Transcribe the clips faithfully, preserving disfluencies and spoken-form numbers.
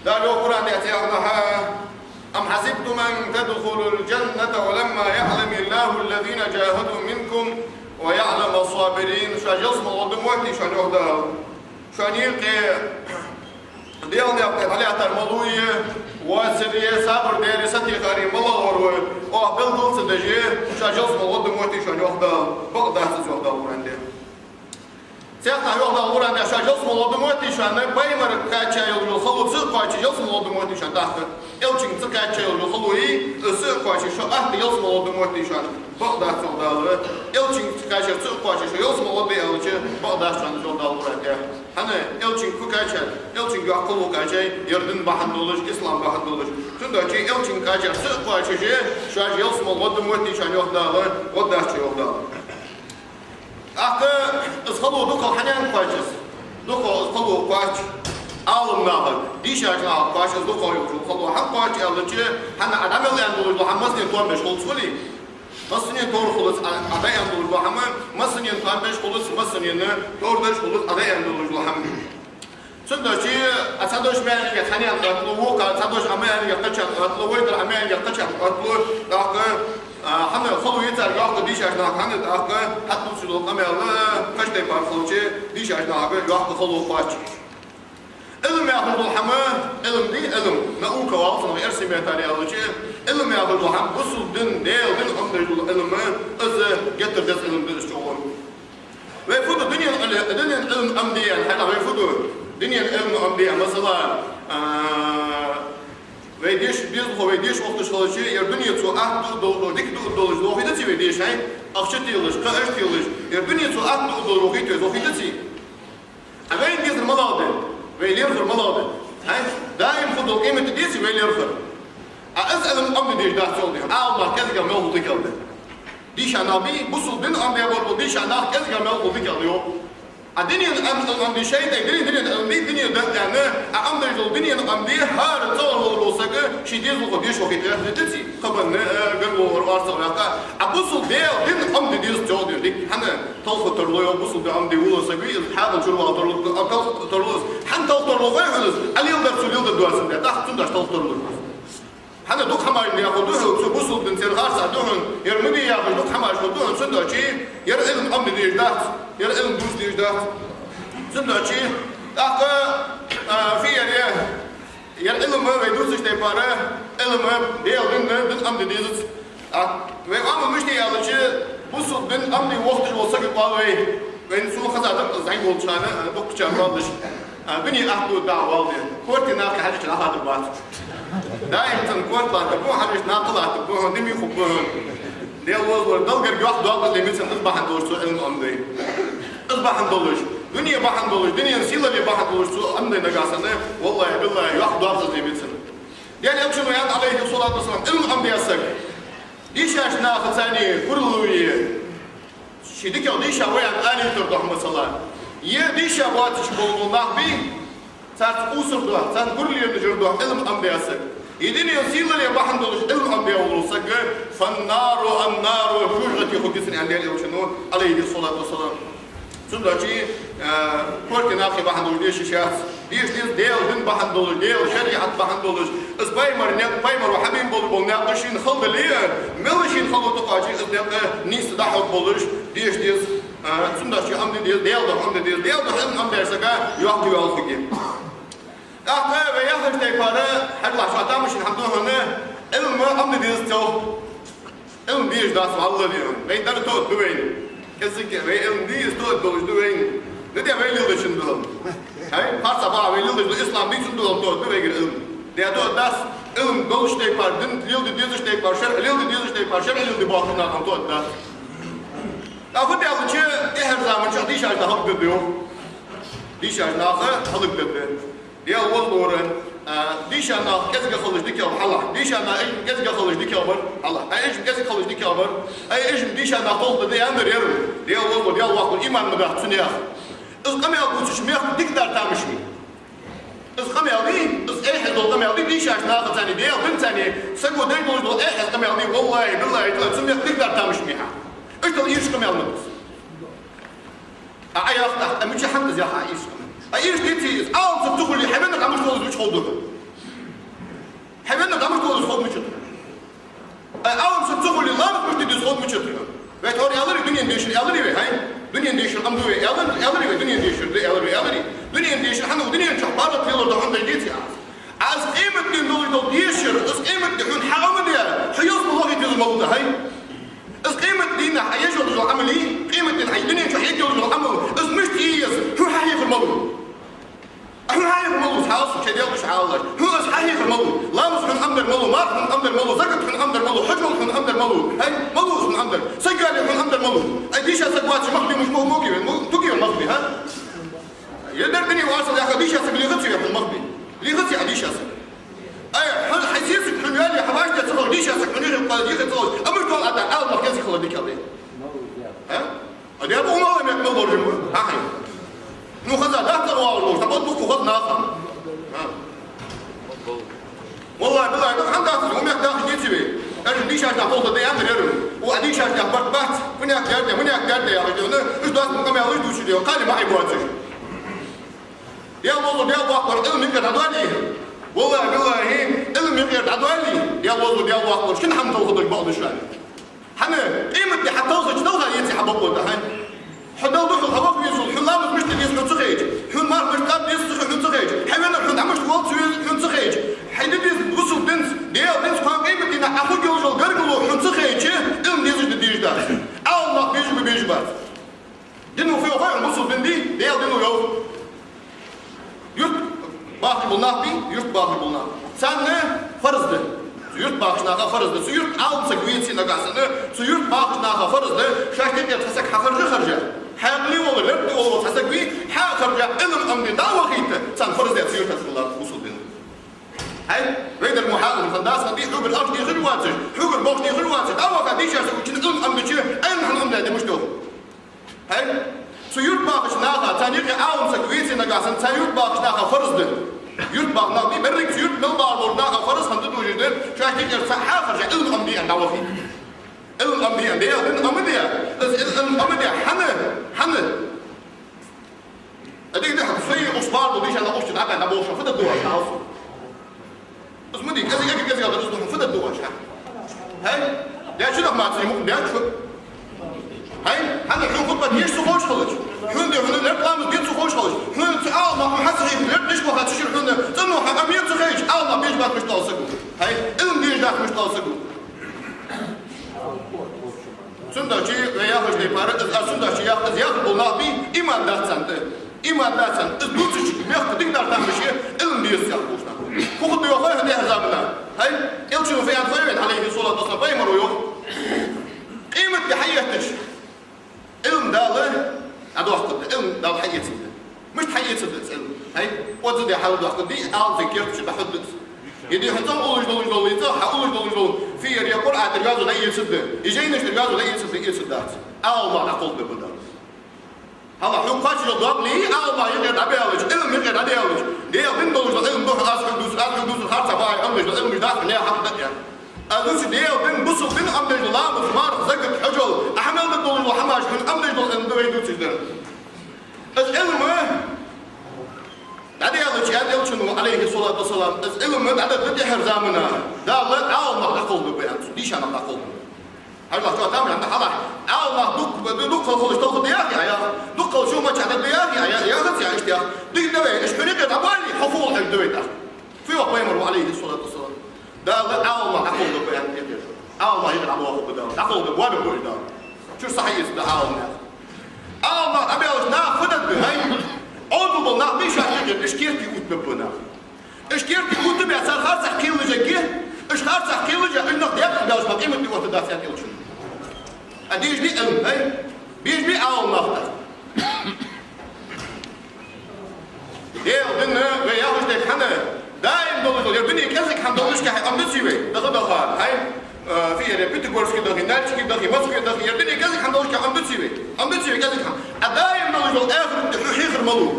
Дала йоах Къуръан тӀа цхьаннахьа: «أم حسبتم أن تدخلوا الجنة ولما يعلم الله الذين جاهدوا منكم ويعلم الصابرين». Шоаш ялсмала гӀо де ма оттий шоана, йоах Дала. Шоана юкъе Даьла наькъа тӀа дӀалаьттар малув, воацар, сабар даьр, сатийхар малув, оаха белгал ца деш, шоаш ялсмала гӀо де ма оттий шоана, йоах Дала. Бакъ дац из, йоах Дала Къуръан тӀа. Цхьаннахьа йоах Дала Къуръан тӀа, шоаш ялсмала гӀо де ма оттий шоана, пайхамар кхаьча йолаш йола хало ца кхоачаш, ялсмала гӀо де ма оттий шоана тӀаккха. Элчанга ца кхаьча йолаш йола хало, из ца кхоачаш, шо атта ялсмала гӀо де ма оттий шоана. Бакъ дац, йоах Дала. Элчанга ца кхаьчар ца кхоачаш, шо ялсмала гӀо де аьлча, бакъ дац шоана, йоах Дала Къуръан тӀа. ХӀана? Элчанга фу кхаьчад? Элчанга йоккха хало кхаьчай, ер дин бахьан долаш, ислам бахьан долаш. Цудухьа Элчанга кхаьчар ца кхоачаш, шоаш ялсмала гӀо де ма оттий шоана, йоах Дала, гӀо дац шо, йоах Дала. ТӀаккха из хало дукхагӀа хьанна кхоач из? ДукхагӀа из хало кхоач Ӏаламнахага, дийшача нахага кхоач из дукхагӀа йола хало. ХӀана кхоач аьлча, хӀана, Ӏа дӀа мел аьнна долаш дола хӀама массанена тоам беш хулац, хулий? Массанена товр хулац, Ӏа, Ӏа дӀааьнна долаш дола хӀама массанена тоам беш хулац, массанена товр деш хулац, Ӏа дӀааьнна долаш дола хӀама. Цудухьа Ӏа цхьа дош маьркӀа хьанна отталу, вокхар цхьа дош Ӏа маьркӀа кхаьчача отталу, вай дар Ӏа маьркӀа кхаьчача отталу, тӀаккха, а, хӀана хало я цар йоккха дийшача нахага, хӀана, тӀаккха хьатӀадувцаш дола къамаьл кхыча тайпара хилча, дийшача нахага йоккха хало кхоач. Ӏилма яхаш дола хӀама, Ӏилма дий, Ӏилма, наука оал цунах эрсий меттала аьлча, Ӏилма яхаш дола хӀама, бусалба дин, Даьла дин Ӏомадеш дола Ӏилма, из геттара деза Ӏилма да из чӀоагӀа. Вай фу ду дунен Ӏилма, дунен Ӏилма Ӏомаде аьнна, хьажал, вай фу ду дунен Ӏилма Ӏомаде аьнна, масала, а, вай деша дезалхо, вай деша вахийташ хилча, ер дунен цо атта дуа долаш, дика дуа долаш, вахийтаций вай деша, хӀай? Ахча телаш, кхы а телаш, ер дунен цо атта дуа долаш вахийт вай, вахийтаций? А вайна дезар малав да? Вай лерхӀар малав да? ХӀай? Даим хургдола къематди дезий вай лерхӀар? А из Ӏилма Ӏомаде дезаш дац, йоах, дий хьона. Ӏаламнах кӀезигагӀа мел хул дикагӀа да. Дийша нах бий, бусалба дин Ӏомаде болаш бола дийша нах кӀезигагӀа мел хул дикагӀа да, йоах. А дунен Ӏилма Ӏомаде шайтӀа, дунен, дунен Ӏилма бий, дунен да аьнна, а Ӏомадеш дола дунен Ӏилма бий, хӀара цӀагӀара вола саг ший дезалхо деша вахийта гӀертаргдаций? Кхыбарна, э, гаргало орцагӀа ваьккха. А бусалба Даьла дин Ӏомаде дезац, йоах, дий хьона, дика. ХӀана? Талха тарлу, йоах, бусалба дин Ӏомаде вола саг вий, из хьагӀал чура вала тарлу, а, талха тарлу из. ХӀана талха тарлу вай хьона из? Ӏа леладер цо леладергдоацандаь, тӀаккха цудухьа талха тарлу из. ХӀана, дукха хӀамаш яхаш да хьона, цу бусалба динца харцахьа да хьона, ер ма де яхаш дукха хӀамаш хул да хьона, цудухьа ер Ӏилма Ӏомаде дезаш дац, ер Ӏилма дувца дезаш дац. Цудухьа тӀаккха, а, фу яр, ер Ӏилма вай дувцача тайпара, Ӏилма Даьла дин да, дин Ӏомаде дезац. А, вай Ӏамал мишта я аьлча, бусалба дин Ӏомаде вахийташ вола саг кхоал вай. Вайна сона хезад, зӀамига волча хана, дукхачарна оалаш, а, дуне атта дуа да, оал, дий. Корта наха хьажача, нах латтаргбац. Даим цун корта латтаргба, хьажача наха латтаргба, хьона дими хургба хьона. Даьла возалора, Далла гарга йоккха доакъоз ле ма дий цун, из бахьан долаш цо Ӏилма Ӏомаде. Из бахьан долаш, дуне бахьан долаш, дунен сийлале бахьан долаш цо Ӏомаде нагахьа санна, валлахӀи, биллахӀи, йоккха доакъоз ле ма дий цун. Даьла Элчано аьннад, Ӏалайхи ссалату вассалам, Ӏилма Ӏомадаь саг дийшача нахаца цхьана куралла е, ший дикагӀа дийша ва аьнна алийтар духьа, масала, е дийша боацаш бола нах бий, царца къувсар духьа, царна куралла еш духьа Ӏилма Ӏомадаь саг, е дунен сийлале бахьан долаш Ӏилма Ӏомадаь вола саг, «فالنار النار», кожагӀате хургья цун, аьннад Даьла Элчано, Ӏалайхи ссалату вассалам. Цудухьа, э, корта наха бахьан долаш деша йиш яц. Деша деза Даьла дин бахьан долаш, Даьла шариӀат бахьан долаш. Из пайхамара никъ, пайхамаро хьабена болаш бола никъ шийна хала дале а, мел шийна хало тӀакхоаче, из никъ нийсса дӀахьоргболаш деша деза, э, цудухьа Ӏомаде деза, Даьла духьа Ӏомаде деза, Даьла духьа Ӏилма Ӏомадаьча сага йоккха йоал хургья. ТӀаккха вай яхача тайпара, хьажал, шоана тамашийна хӀама да хьона, Ӏилма Ӏомаде дезац, йоах. Ӏилма дезаш дац, валлахӀи, дий хьона. Вайна дар тоъаргда вайна. КӀеззига вай Ӏилма дий, из тоъаргдолаш да вайна. Де, де, вай леладечун духьал. ХӀай, харцахьа бакъахьа вай леладеш дола ислам дий, цун духьал тоъаргда вайгара Ӏилма. Де, тоъаргдац, Ӏилма долча тайпара, дин леладе дезача тайпара, шарӀ леладе дезача тайпара, шарӀ леладе боахкача наха тоъаргдац. ТӀаккха фу де аьлча, тӀехьарча заман чухь дийшача наха хӀама дергда, йоах. Дийшача наха хӀама дергда. Даьла возалора, а, дийша нах кӀезига хилча дикагӀа бар, хьажал. Дийша нах, уж кӀезига хилча дикагӀа бар, хьажал. Ай, уж кӀезига хилча дикагӀа бар. Ай, уж дийша нах толхаде аьннадар, ер. Даьла возалора, Даьла воккхавар, иман ма дац цун яха. Из къамаьл дувцаш мехка дикадар тамаш ма йий. Из къамаьл дий, из эхь дола къамаьл дий, дийшача нахаца цхьана, Даьла динца цхьана саго деш долаш дола эхь къамаьл дий, валлахӀи, биллахӀи, тӀаккха цу мехка дикадар тамаш ма йий хьа. Иштта ийрча къамаьл ма да из. А, а, йоах тӀаккха, а, мича хӀама да из, йоах, а, ийрча къамаьл? А, ийрча деций из? Ӏаламца ца хуле, хьа венна къамаш долаш луч ховдуга. дунен дешар да, аьлар, аьлар. Дунен дешар, хӀана, дунен чу паргӀата лелар да хьона, дайдеций аз? Аз къематдийнахьа долаш дола дешар, аз къематдийнахьа хьона хьагӀ ма де, хьо ялсмала вахийта веза ма вий, хӀай? Аз къематдийнахьа хьаеш йолаш йола Ӏамал, къематдийнахьа хьай дунен чу хьаеш йолаш йола Ӏамал, аз мишта е еза, хьона хьахьехар ма вий. Хьона хьахьехар ма вий, хьалсу, шоай делкъаш хьалаш. Хьона аз хьахьехар ма вий. Ламаз хьона Ӏомадар ма вий, марха хьона Ӏомадар ма вий, закат хьона Ӏомадар ма вий, хьаж хьона Ӏомадар ма вий. ХӀай, ма вий хьона Ӏомадар. Саг яле хьона Ӏомадар ма вий. Ай, дийша саг вац, мах бе, муш мо-, моги вен, мо-, туги вен мах бе, хӀа? Е дар дунен васал яха дийша саг лехац ве хьона мах бе. Лехац я дийша саг. Ай, хьона хьай сесаг хьона яле, хьа вӀашта ца ховш, дийша саг хьона лехац, лехац ховш. Амма дол ада, ал мах кеси хала дикале. ХӀа? А де бу мала мет мал боржим бу. Ахай. Ну, хаза, да, та вал бу, та бу ку хаз наха. ХӀа? Валлахь, билай, да, хӀанз да, у мет да, хӀанз деций вай. Даже дийшаш да, холда да, ян реру. У дийшаш да, барт, барт. Мунех дерде, мунех дерде, я хӀанз да. Уж дас мукъам я луш души де. Кали ма айбуациш. Я Аллах, я Аллах, илм микъер дӀадоали. Валлахь, билай, илм микъер дӀадоали. Я Аллах, я Аллах, шин хӀама толхадаш баъ душани. ХӀана, къематди хьа талхача талха еций хьа бакъо да, хӀай? Хьо Дала духьал хьа ваха везалва, хьона ламаз мишта деза хьона ца хеташ, хьона марха мишта къаб деза хьона ца хеташ, хьай венна хьона дӀа мишта волча веза хьона ца хеташ, хьай де деза бусалба динца, Даьла динца кхоана къематдийнахьа Ӏа хургйолаш йола гаргало хьона ца хеташ, илм дезаш да дезаш дац. Ӏалам нах бежа ба бежа бац. Дин ва фу йоах хьона, бусалба дин дий, Даьла дин ва йоах. Юрт бахаш бола нах бий, юрт бахаш бола нах. Царна фарз да. Цу юрт бахача наха фарз да. Цу юрта Ӏалам саг веций нагахь санна, цу юрт бахача наха фарз да, шоашта юкъера цхьа саг хьахержа, хержа. Хьаькъале вола, лерттӀа вола цхьа саг вий, хьахержа, илм Ӏомаде дӀа а вахийта, царна фарз да цу юрта саг хилар бусалба дин. ХӀай, вай дар мо хьаькъале хинна дац хинна дий, хьогара ахча дехаш воацаш, хьогара бохаш дехаш воацаш, дӀа а ваха дийша саг вучун илм Ӏомадича, Ӏилма хьона Ӏомадаь де мишта йоах. ХӀай, цу юрт бахача наха, царна юкъе Ӏалам саг веций нагахь санна, цу юрт бахача наха фарз да. Юрт баха нах бий, берригача юрта мел бахаш болча наха фарз хинна да дужаш да, шоашта юкъера цхьа хьахержа, Ӏилма Ӏомаде аьнна дӀавахийта. Ӏилма Ӏомаде аьнна, Даьла дин Ӏомаде. Из Ӏилма Ӏомаде, хӀана, хӀана? Ӏа дика дий хьона, сай укх бахаш бола дийша нах укх чу дӀабаьнна дӀаболхаш, фу дергда оаш, хьалсу? Из ма дий, кӀезига, кӀезига дар из духьа, фу дергда оаш, хӀа? ХӀай? Даьча нах маца йимукъ, даьча фу? ХӀай? ХӀана хьона хутбат деш ца ховш хилча? Хьона де хьона лерт ламаз де ца ховш хилча? Хьона цу Ӏалам нах хьона хьаса хьийха лерт деш ваха ца шир хьона, цӀенна хьа къамаьл ца хеташ, Ӏалам нах бежа бац мишта оал саго. ХӀай? Илм деш дац мишта оал саго. Цудухьа вай яхаш тайпара, из аз цудухьа ях, из яхаш бола нах бий, иман дац царна тӀа. Иман дац царна. Из дувцача мехка дикадар тамашийна, илм деза царна бушна. Фу хургда йоах хьона тӀехьа замана? ХӀай, Элчано фу аьннад хой вайна, Ӏалайхи ссалату вассалам, пайхамаро йоах. Къематди хьаеттача, илм Дала дӀадоаккхаргда, илм Дала хьаэцаргда. Мишта хьаэцаргда из илм? ХӀай, оззаде хьалдоаккхаргдий, Ӏалам сага керта чу дӀахьоргда из. Е дий хьона цӀагӀа уллаш долаш дола, е цӀагӀа хьауллаш долаш дола, фу яр, е Къуръан тӀара йоазув дӀаэцаргда, е жайнаш тӀара йоазув дӀаэцаргда, эцаргдац. Ӏалам нах дӀакхалхаргба Дала. Хьалха хьога кхоачаш йола дог лий, Ӏалам наха юкъера дӀабаьлча, илм юкъера дӀадаьлча, Даьла дин долаш дола илм духьа аз хьога дувц, аз хьога дувц, харцахьа баха Ӏомадеш дола илмаш дац хьона, е хьакъ да е. Аз дувц Даьла дин, бусалба дин Ӏомадеш дола ламаз, марха, закат, хьаж, Ӏамал дар долаш дола хӀамаш хьона Ӏомадеш дола илм да вай дувцаш дар. Из илм дӀадаьлча, аьннад Элчано, Ӏалайхи ссалату вассалам, из илм дӀадаргда тӀехьара замана, Дала Ӏалам нах дӀакхалхаргба, аьннад цо, дийша нах дӀакхалхаргба. Хьажал, чӀоагӀа тамаш да хьалха. Ӏалам нах дукха, дукха хилча талхаргда яхий Ӏа, яхий? Дукха хилча шо маччахь дергда яхий Ӏа, яхац, яхац, иштта яхий. Дика да вай, уж хьона юкъера дӀабоале, хьо фу волаш хьегда вай тӀаккха? Фу йоах пайхамаро, Ӏалайхи ссалату вассалам? Дала Ӏалам нах дӀакхалхаргба, аьннад тӀехьара. Ӏалам нах юкъера дӀабоаларгба Дала. ДӀакхалхаргба, боабергба уж Дала. Чура сахьийца да Ӏалам нах. Ӏалам нах дӀабаьлча наха фу дергда, хӀай? Ӏовдал бола нах бий шоашта юкъера, уж керте оттабергба нах. Уж керте оттабаь, цар харцахьа кхеллаш а, уж харцахьа кхеллаш а, уж нах декъа баьлча, ма къематди оттаргдац, аьннад Элчано. А дезаш дий илм, хӀай? Безаш бий Ӏалам нах тӀаккха? Даьла дин, вай яхаш дерг хӀана, даим долаш дола, ер дуне кӀезига хӀама долашшехь Ӏомадеций вай, даха-даха, хӀай? Э, фу яр, Пятигорске дахе, Нальчике дахе, Москве дахе, ер дуне кӀезига хӀама долашшехь Ӏомадеций вай, Ӏомадеций вай кӀезига хӀама. А даим долаш дола ахарат хьона хьехар малув?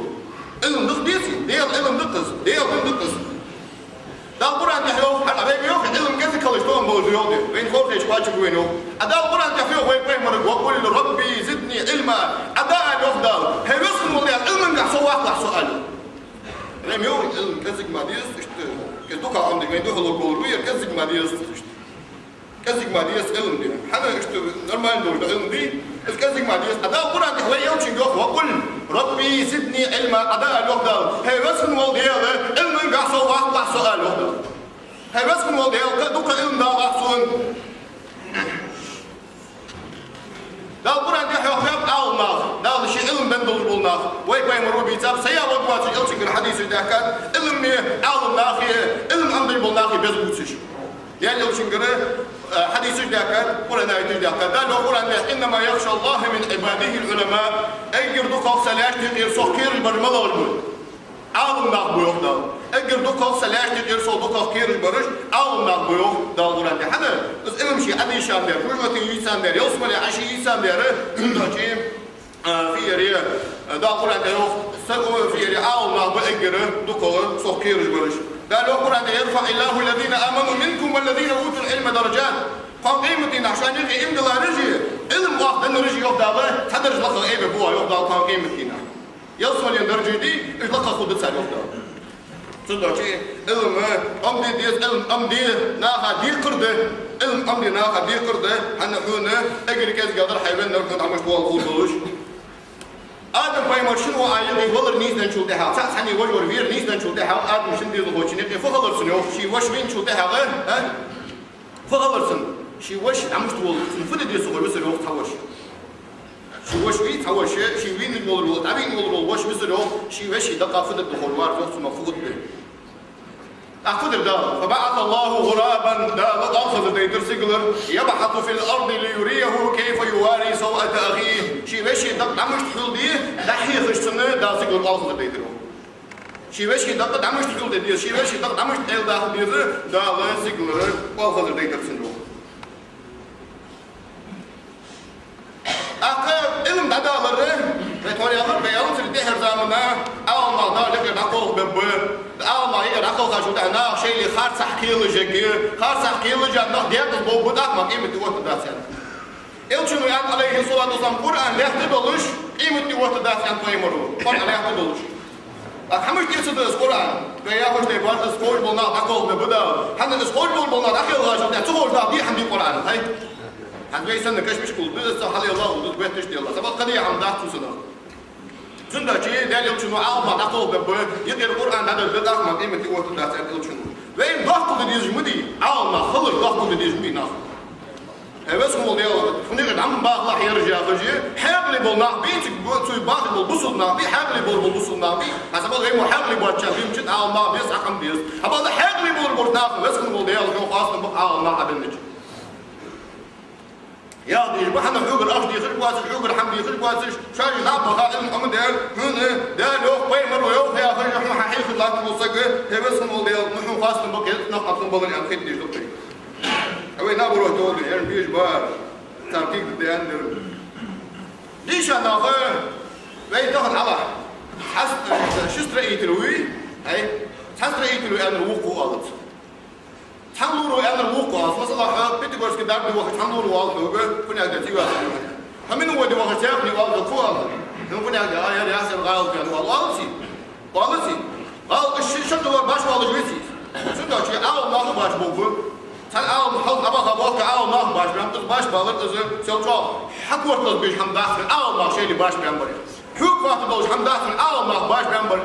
Илм да-кх, деций? Даьла илм да-кх из, Даьла дин да-кх из. Дала Къуръан тӀа йоах, хьа вайга йоах, илм кӀезига хилча тоам болаш да йоах, вайна хорхайча кхоачаргва вайна йоах. А Дала Къуръан тӀа йоах вай пайхамарга: «وقل رب زدني علما». Ӏа да, аьнна, йоах Дала: «ХӀай Веза хинна вола Даьла, илмангахьа со ваккхалахь со», аьнна. Ӏилма йоах, илм кӀезига ма деза, иштта, кӀезига дукха Ӏомадеш, вайна духьалургволаш ва ер, кӀезига ма деза, иштта. КӀезига ма деза Ӏилма де. ХӀана иштта нормально долаш да Ӏилма де? Из кӀезига ма деза. Ӏа Дала Къуръан тӀа вай элчанга йоах: «وقل رب زدني علما». Ӏа Дала аьлла йоах Дала: «ХӀай Веза хинна вола Даьла, Ӏилма нагахьа сона ваккхалахь со», аьлла йоах Дала. «ХӀай Веза хинна вола Даьла, дукха Ӏилма далахь сона». Дала Къуръан тӀа хьоахабаьб Ӏалам нах, Дала ший Ӏилма бен долаш бола нах. Вай пайхамара бийцаб, сая вагвацаш элчангара хьадисаш даьхкад, Ӏилма, Ӏалам нахи, Ӏилма Ӏомадеш бола нахи беза бувцаш. Даьла элчангара, а, хьадисаш даьхкад, Къуръан аяташ даьхкад. Дала йоах Къуръан тӀа: «إنما يخشى الله من عباده العلماء». Эггара дукхагӀа са лаьшта юкъера сох кхераш бараш малав аьлча, Ӏалам нах ба йоах Дала. Эггара дукхагӀа са лаьшта юкъера сох дукхагӀа кхераш бараш Ӏалам нах ба йоах Дала Къуръан тӀа. ХӀана? Из Ӏилма ший Ӏодийшандаь, хӀужматий йийцандаь, ялсмале Ӏа ший йийцандаь, цудухьа, а, фиере, а, Дала Къуръан тӀа йоах, са, о, фиере Ӏалам нах ба эггара дукхагӀа сох кхераш бараш. Дала йоах Къуръан тӀа: «يرفع الله الذين آمنوا منكم والذين أوتوا العلم درجات». Кхоана къематдийнахьа шоана юкъе Ӏилма диллараш а, Ӏилма оаха деннараш а, йоах Дала, цхьа дарж лакхагӀа айбергба оаха, йоах Дала, кхоана къематдийнахьа. Ялсмален даржий дий, уж лакхагӀа хургда цар, йоах Дала. Цудухьа Ӏилма Ӏомаде деза, Ӏилма Ӏомаде наха декхар да, Ӏилма Ӏомаде наха декхар да, хӀана, хьона эггара кӀезигагӀа дар хьай веннар хьона дӀа мишта воалл ховш долаш. Адам пайхамар шин воӀа юкъе валар нийсденначул тӀехьагӀа, цхьацца хьаний вож вар вер нийсденначул тӀехьагӀа, Адам шин дезалхочун юкъе фу хилар цунна, йоах, ший воша вийначул тӀехьагӀа, а? Фу хилар цунна? Ший воша дӀа мишта воалл, цунна фу де деза ховш висар, йоах, цхьа воша. Ший воша вий, цхьа воша, ший вийна волар вола, дӀавийна волар вола воша висар, йоах, ший веший дакъа фу дергда ховш вар, йоах, цу ма фу хургда. ТӀаккха фу дир Дала? «فبعث الله غرابا», Дала оалхазар дайтар сигалара, «يبحث في الأرض ليريه كيف يواري سوءة أخيه». Ший веший дакъа дӀа мишта хьулде, дӀахьехаш цунна Дала сигалара оалхазар дайтар, йоах. Ший веший дакъа дӀа мишта хьулде деза, ший веший дакъа дӀа мишта Ӏела даккха деза, Дала сигалара оалхазар дайтар цунна, йоах. ТӀаккха Ӏилма дӀадалар, вай тхьовра аьлар, вай аьлар, цу тӀехьарча замана Ӏалам нах Дала юкъера дӀакхалхабергба, Ӏалам нах юкъера дӀакхалхачул тӀехьагӀа наха шоайла харцахьа кхелаш а, харцахьа кхелаш а нах декъаза болх бу, тӀаккха мара къематди оттаргдац аьнна. Элчано аьннад, Ӏалайхи ссалату вассалам, Къуръан лаьтта долаш, къематди оттаргдац аьннад пайхамаро, Къуръан лаьтта долаш. ТӀаккха хӀана мишта тӀа ца да из Къуръан? Вай яхаш тайпара, из кховш бола нах дӀакхалхабергба Дала. ХӀана, из кховш бола, бола нах дӀакхелхачул тӀехьагӀа ца ховш нах дий хӀама дий Къуръан, хӀай? ХӀанз вай санна кашамашка уллаш да из, цхьа хьалъяьлла уллаш да из, бетташ да из. Сабаха кхы дий хӀама дац цун санна. Цудухьа Даьла Элчано Ӏалам нах дӀакхалхабергба, юкъера Къуръан дӀадаларгда, тӀаккха мара къематди оттаргдац аьннад Элчано. Вайна доккхал де дезаш ма дий, Ӏалам нах хилар доккхал де дезаш ма дий нах. ХӀай, Веза хинна вола Даьла, хьона юкъера дӀа ма бахалахь ераш, яхаш, хьаькъале бола нах бий, цига цу бахаш бола бусалба нах бий, хьаькъале бола, бола бусалба нах бий. Хьа сабаха вай мо хьаькъале боацача бий, мичад Ӏалам нах беза, цхьаккха ма беза. Хьабала хьаькъале болаш бола нах, Веза хинна вола Даьла, хьона хоастам ба Ӏалам нах Ӏа беннача. Яха дийша ба хьона, хьогара ахча дехаш боацаш, хьогара хӀама дехаш боацаш, шоаш нах баха Ӏилма Ӏомадаьр, хьона Даьла йоах, пайхамаро йоах яхаш, хьона хьа хьехар латташ вола саг, хӀай, Веза хинна вола Даьла, ну хьона хоастам ба, кхеташ нах Ӏа тхона балар аьнна хетадеш да тхоай. Вай наоборот долаш да, ер бийш бар, цар кулг даьннадар. Дийша нах, вай тахан Ӏалахь. Цхьа, э, ши строитель вий, хӀай, цхьа строитель вий аьннар вокхо оалац. Цхьан лоро аьннар вокхо оалац. Масала, хьо Пятигорске дарба де вахача цхьан лоро оал хьога, фуннагӀа да цига ваха. Хьо Минводе вахача цхьанне оал хьога, фу оалац? Ну, фуннагӀа да, а, ер яхар гӀалгӀа аьнна оал, оалаций? Оалаций? ГӀалгӀа ши-, ши доллар башха оалаш веций? Цудухьа Ӏалам нах башха болх бу. Цхьан Ӏалам хьалха дӀабаха болх Ӏалам нах башха баьннаб, из башха балар из сел чӀоагӀа хьакорталца беш хӀама дац, Ӏалам нах шоайла башха баьннабар. Хьога хатта долаш хӀама дац, Ӏалам нах башха баьннабар.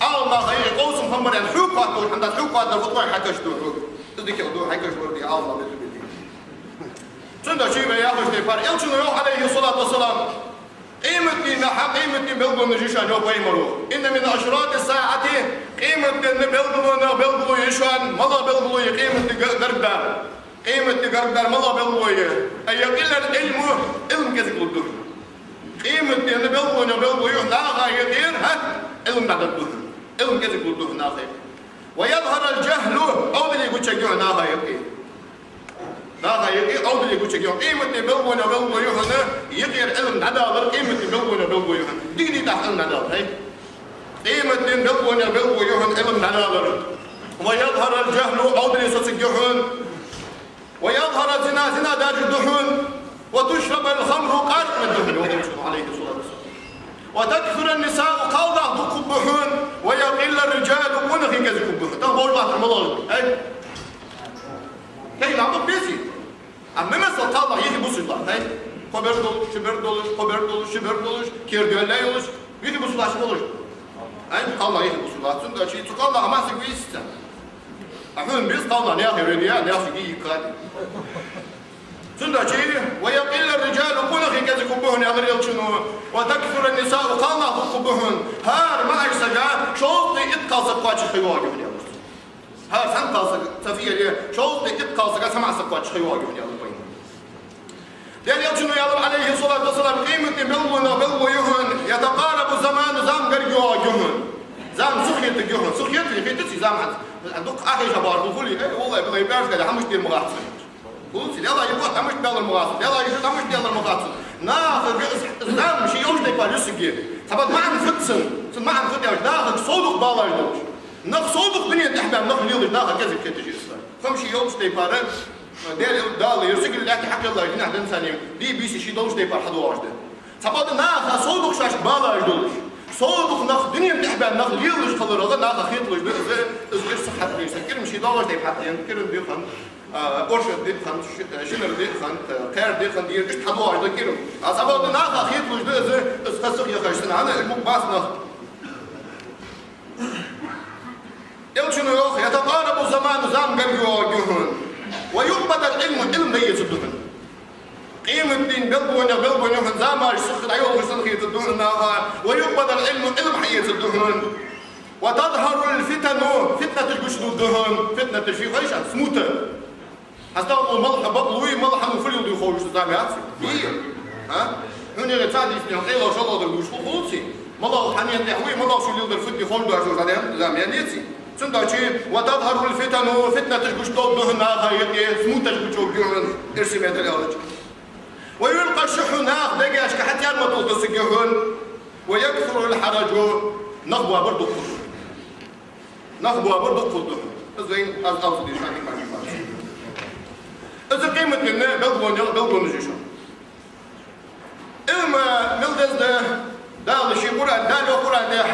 Ӏалам наха юкъе къовсам хиннабар аьнна, хьога хатта долаш хӀама дац, хьога хатта дар фу тхоай хьакаш ду хьога. Из дикагӀа ду, хьакаш вар ди Ӏалам нах бетта бетта. Цудухьа вай яхаш тайпара Элчано йоах, Ӏалайхи ссалату вассалам, къематдийнахьа, къематден белгалонаш я шоана, йоах пайхамаро. إن من أشراط الساعة, къематден белгалонех белгало я шоана, малагӀа белгало я къематди га-, гаргдар. Къематди гаргдар малагӀа белгало я? أن يقل العلم, Ӏилма кӀезига лургда. Къематден белгалонех белгало я хьона наха юкъера, хӀа, Ӏилма дӀадаргда. Ӏилма кӀезига лургда наха юкъера. ويظهر الجهل, Ӏовдале гучаяргья хьона наха юкъе. Наха юкъе Ӏовдале гучаяргья. Къематден белгалонех белгало я хьона юкъера Ӏилма дӀадалар, къематден белгалонех белгало я хьона. Дика дий тӀаккха Ӏилма дӀадалар, хӀай? Къематден белгалонех белгало я хьона Ӏилма дӀадалар. ويظهر الجهل, Ӏовдале соцаргья хьона. ويظهر الزنا, зина даржаргда хьона. وتشرب الخمر, къаракъ мегаргда хьона, йоах Элчано, Ӏалайхи ссалату вассалам. وتكثر النساء, кхалнах дукха хургба хьона. ويقل الرجال, къонахий кӀезига хургба хьона. Тахан бовш латтар малагӀа да, хӀай? Кхы а нах дукха безий? Амма мисал, кхалнах юхе бусаш латт, хӀай? Кхо бер долаш, ши бер долаш, кхо бер долаш, ши бер долаш, кера доьлла йолаш, юхе бусаш латт, болаш. ХӀай, кхалнах юхе бусаш латт. Цудухьа цу кхалнаха массаг висица. А хьона беза кхалнах наьха юрт я, наьха шиги йикхади. Цудухьа: «ويقل الرجال», къонахий кӀезига хургба хьона, аьлар Элчано, «وتكثر النساء», кхалнах хургба хьона. ХӀара маӀача сага шовзткъеи итт кхалсаг кхоачаш ха йоагӀаргья хьона, аьлар. ХӀара цхьан кхалсага, цхьа фу яр, шовзткъеи итт кхалсага цхьа маӀа саг кхоачаш ха йоагӀаргья хьона, аьлар пайхамара. Даьла Элчано аьлар, عليه الصلاة والسلام, къематдийнахьа белгалонех белгало я хьона: «يتقارب الزمان», зама гарга йоагӀаргья хьона. Зама сухетаргья хьона. Сухетар хетаций зама хӀанз? Дукха ахиша бахар хул хулий? Э, валлахӀи, биллахӀи, бӀаьрга хьа хӀама мишта дер ма хац. Хулаций, Даьллахьа, юха хӀама мишта баьлар ма хац. Даьллахьа, юха хӀама мишта даьлар ма хац. Наха зама ший йолча тайпара юсаргья. Цхьабакъда маӀан хет цун. Цун маӀан хет яхаш, нахага совдоха балаш долаш. Нах совдоха дунен тӀехьа баьнна нах лелаш, наха кӀезига хеташ я из. Хам ший йолча тайпара, Даьла, Дала ер сигала лаьтта хьакхеллача дийнахьа денз санна, дий-бийса ший долча тайпара хьадоагӀаш да. Цхьабакъда наха совдоха шоашка балаш долаш, совдоха нах, дунен тӀехьа баьнна нах лелаш хиларах наха хеталуш да из, из кӀира сиха хьатӀадена, кӀира ший доагӀача тайпара хьатӀадена, кӀира дехант, а, оршот дехант, ши-, шинар дехант, а, кхаьра дехант, ер иштта хьадоагӀаш да кӀира. А цхьабакъда наха хеталуш да из, из ха сиха яхаш санна, хӀана, уж мукъа бац нах. Элчано йоах: «يتقارب الزمان», зама гарга йоагӀаргья хьона. «ويقبض العلم», Ӏилма дӀаэцаргда хьона. Къематдийнахьа белгалонех белгало я хьона, замаш сиха дӀайолхаш санна хетаргда хьона наха. «ويقبض العلم», Ӏилма хьаэцаргда хьона. «وتظهر الفتن», фитнаташ гучадоагӀаргда хьона. Фитнаташ ший хойша, смута. ХьастагӀа мала хьа бакълуй, мала хьа фу леладу ховш зама яц? Дий? А? Хьона яхе цхьа дийцача, къайлагӀа-шоллагӀа дар гуш хул хулаций? Малав хьанна тӀехьа вуй, малав шу леладар фу да ховш доацаш зама, зама яц? Цудухьа: «وتظهر الفتن», фитнаташ гучадоагӀаргда хьона наха юкъе, смуташ гучадоагӀаргья хьона, эрсий меттала аьлча. «ويلقى الشح», наха дегашка хьатӀа тӀарматул тасаргья хьона. «ويكثر الهرج», нах боабар дукха хургда. Нах боабар дукха хургда. Из вайна аз алцадеш хьа дика хьа. Из къематдийнахьа белгалонех белгалонаш я шоана. Ӏилма мел деза да, Дала ший Къуръан, Дала йоах Къуръан тӀа: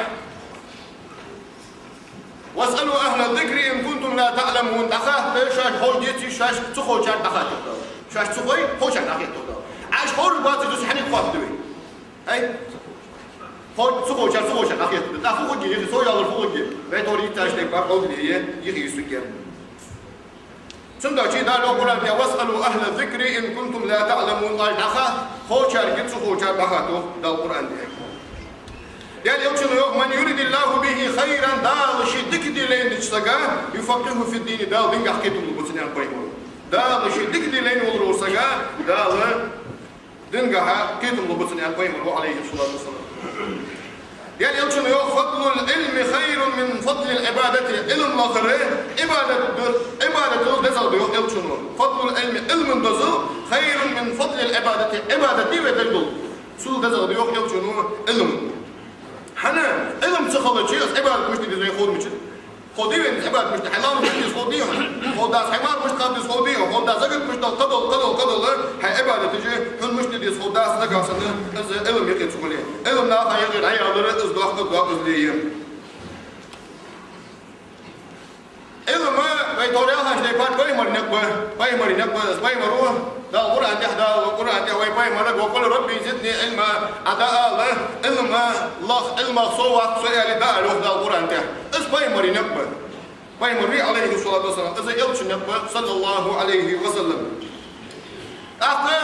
«واسألوا أهل الذكر إن كنتم لا تعلمون». ДӀахатта шоаш ховш деце, шоаш ца ховчарга дӀахатта, йоах Дала. Шоаш ца хой, ховчарга дӀахатта, йоах Дала. Ӏаш ховш бацар дус хьанна хоаттаргда вай? ХӀай? Хов-, ца ховчарга, ца ховчарга дӀахатта. ТӀаккха фу хургья, юхе совъялар фу хургья? Вай тӀора йитташ тайпара къовле я, юхе юсугер. Цудухьа Дала йоах Къуръан тӀа: «واسألوا أهل الذكر إن كنتم لا تعلمون». Ӏаш дӀахатта, ховчарга, ца ховчарга дӀахатта, йоах Дала Къуръан тӀа. Даьла Элчано йоах: «من يرد الله به خيرا», Дала ше дика де лайнача сага, «يفقهه في الدين», Дала динагахьа кхетам лургба цунна, аьннад пайхамара. Дала ше дика де лайна волча сага Дала динагахьа кхетам лургба цунна, аьннад пайхамара, عليه الصلاة والسلام. Даьла Элчано йоах: «فضل العلم خير من فضل العبادة». Ӏилма лахар Ӏибадат да, Ӏибадатал дезагӀа да, йоах Элчано. «فضل العلم», Ӏилман дозал, «خير من فضل العبادة», Ӏибадат дий вай деш дола, цул дезагӀа да, йоах Элчано, Ӏилма. ХӀана, Ӏилма ца хилча, из Ӏибадат мишта де деза вайна ховш ма хилча. Ховш дий вайна из Ӏибадат мишта, хьай ламаз мишта деза ховш дий хьона? Ховш дац хьай марха мишта кхаба деза ховш дий хьона? Ховш дац закат мишта дала, кхыдола, кхыдола, кхыдола, хьай Ӏибадаташ хьона мишта де деза ховш дац, нагахьа санна из Ӏилма юкъе ца хуле. Ӏилма наха юкъе дӀаялар из доккха доакъазле я. Ӏилма вай тӀора яхача тайпара пайхамара никъ ба, пайхамара никъ ба, из пайхамара Дала Къуръан тӀа, Дала Къуръан тӀа вай пайхамарга: «وقل رب زدني علما», Ӏа Дала ала, Ӏилма лах, Ӏилмах сов ваккха со, аьле, Дала йоах Дала Къуръан тӀа. Из пайхамара никъ ба. Пайхамара, عليه الصلاة والسلام, из Элчана никъ ба, صلى الله عليه وسلم. ТӀаккха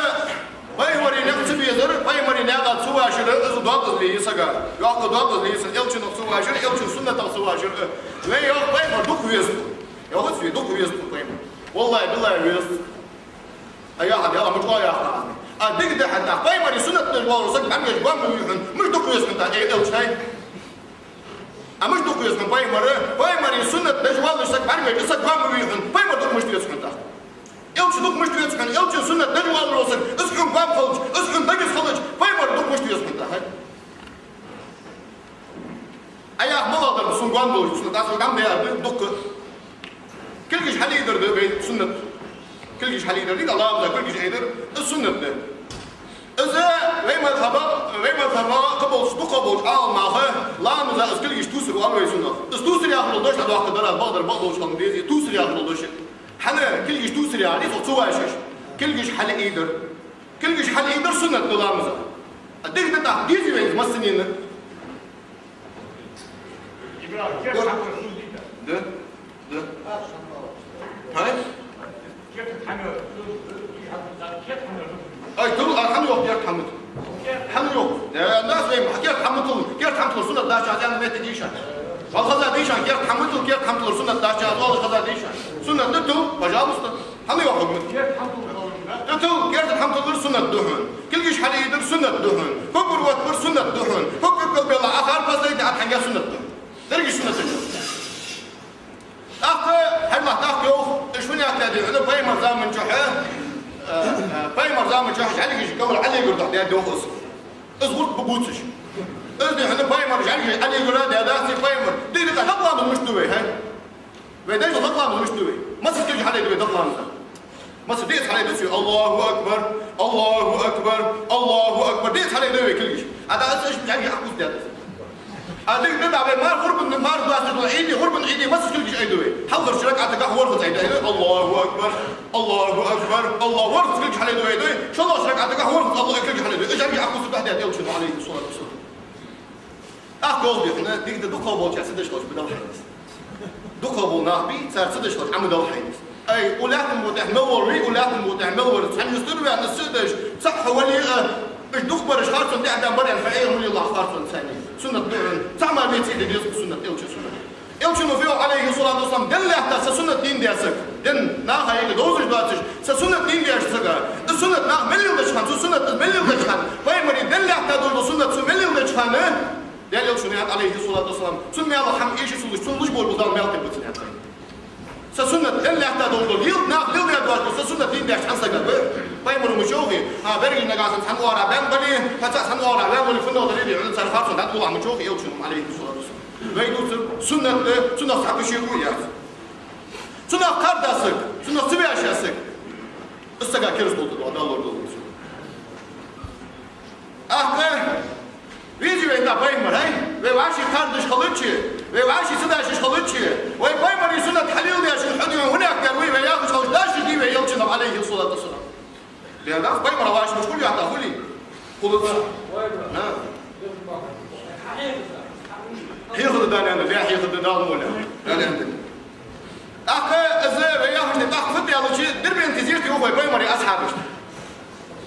пайхамара никъ ца безар, пайхамара наькъа ца вашар, из доакъазле я сага. Йоккха доакъазле я сага, Элчанах ца вашар, Элчан суннатах ца вашар. Вай йоах, пайхамар дукха веза тхо. Йоах, дукха веза тхо пайхамар. ВаллахӀи, биллахӀи, веза. А яхад, яла мучкъо яхад. А дика да хьона, пайхамара суннат деш вола саг бӀаргаш гом ма вий хьона, мишта дукха веза хьона, э, Элча, хӀай? А мишта дукха веза хьона пайхамар? Пайхамара суннат деш вола саг бӀаргаш, из саг гом ма вий хьона, пайхамар дукха мишта веза хьона тӀаккха? Элча дукха мишта веза хьона, Элчан суннат деш вола саг, из хьона гом хилча, из хьона дагас хилча, пайхамар дукха мишта веза хьона тӀаккха? Ӏа яхар малагӀа дар ба сона гом долаш, сона дӀа-, дӀа ма дайдар да, дукха. Кулгаш хьалайдар да вай суннат. Кулгаш хьалайдар да, ламаза кулгаш айдар, из суннат да. Из вай мазхӀаба, вай мазхӀаба кхыболча, дукхагӀболча Ӏаламнаха ламаза из кулгаш тувсар оал вай суннат. Из тувсар яхар дош дӀадоаккхаргдар, бакъдар бакъдолча хана деза, тувсар яхар дош. ХӀана кулгаш тувсар яхар, из ца вашаш. Кулгаш хьалъайдар. Кулгаш хьалъайдар суннат да ламаза. А дика да тӀаккха дезий вайна массанена? Да. Да. Хай? Ай, тул, а, хьан йоах керта хӀама тул? Хьан йоах? Э, нас вай, керта хӀама тул, керта хӀама тул суннат дац, аз ян метте дийша. Вал хаза дийша, керта хӀама тул, керта хӀама тул суннат дац, аз вал хаза дийша. Суннат да тул, пожалуйста. Хьан йоах хӀама? Да тул, керта хӀама тул суннат да хьона. Кулгаш хьалъайдар суннат да хьона. Кукур ватбар суннат да хьона. Кукур калбела ахар последний атхьанга суннат да. Дерги суннат да. ТӀаккха, хьайна тӀаккха йоах, уж фуннахь даьд хьона, пайхамара заман чухь, э, э, пайхамара заман чухь жӀалигаш говр Ӏалигур духьа даьд йоах из. Из гӀурт ба бувцаш. Из да хьона пайхамара жӀалигаш Ӏалигура даьдац, пайхамара. Дийна тӀа дакъа ламаз мишта ду вай, хьай? Вай дайша дакъа ламаз мишта ду вай? Масса кулгаш хьалъайду вай дакъа ламаза? Масса деза хьалъайду цу? Аллаху акбар, Аллаху акбар, Аллаху акбар. Деза хьалъайду вай кулгаш? А да аз аш жӀалигаш Ӏакхувсадаьд из. А дика да вай мар гӀурбан, мар дасту Ӏийди, гӀурбан Ӏийди, масса кулгаш айду вай? Хьалхарча ракаӀатагахь ворхӀазза айду вай: Аллаху акбар, Аллаху акбар, Аллаху, ворхӀазза кулгаш хьалъайду вай. ШоллагӀча ракаӀатагахь ворхӀазза Аллаху кулгаш хьалъайду. Из жӀалигаш Ӏакхувсадаьд Элчано, Ӏалайхи ссалату вассалам. ТӀаккха йоах дехна, дика да дукхагӀболчар ца деш хилча, ма дала хьайна из. ДукхагӀбола нах бий, цар ца деш хилча, Ӏа ма дала хьайна из. Ай, укх лаьттан бутӀехь мел вар вий, укх лаьттан бутӀехь мел вар, цхьан юстара ваьнна, ца деш, цхьа хьо вале а, уж дукха бараш харцон тӀехьа баьнна бар аьнна, хьо Ӏехавалалахь харцон царна. Суннат да хьона, цхьа мара веций де деза суннат, Элчан суннат. Элчано йоах, Ӏалайхи ссалату вассалам, денна лаьтта са суннат дийна даь саг, денна наха юкъе довзаш доацаш, са суннат дийна даьча сага, из суннат нах мел леладеча хана, цу суннат из мел леладеча хана, пайхамара денна лаьтта долаш дола суннат цо мел леладеча хана, Даьла Элчано аьннад, Ӏалайхи ссалату вассалам, цун маьлах хӀама эшаш ца луш, цунна луш бола Дала маьл тӀа бувц аьннад. Са суннат денна лаьтта долаш дола, леладу наха леладаь доацаш, са суннат дийна даьча хана сага. Пайхамара ма йоахий, а, берригаш нагахь санна цхьан оагӀорахьа баьнна бале, хьо цхьан оагӀорахьа ваьнна вале, фуннагӀа дале, хьона цар харцон дӀатӀавоагӀа ма йоахий Элчано, Ӏалайхи ссалату вассалам. Вай дувцар суннат да, цунах цхьа кхы шеко яц. Цунах кхарда саг, цунах ца ваьша саг, из сага керастал тӀа доагӀа, Дала лорадолда вай. ТӀаккха везий вайна пайхамар, хӀай? Вай вӀаший кхардаш хилча, вай вӀаший ца дашаш хилча, вай пайхамара суннат хьалеладеш хьо дий, хьунех дер вай, вай яхаш хилча, дашаш дий вай Элчанах, Ӏалайхи ссалату вассалам. Беда, пайхамар вӀаший мушкул ятта хули? Хулац. На. Хьехар да, Дала аьннад, бе хьехар да, Дала ма аьннадий. Дала аьннад. ТӀаккха из вай яхаш да, тӀаккха фу да аьлча, Дербенте зерат йоах вай пайхамара асхьабашта.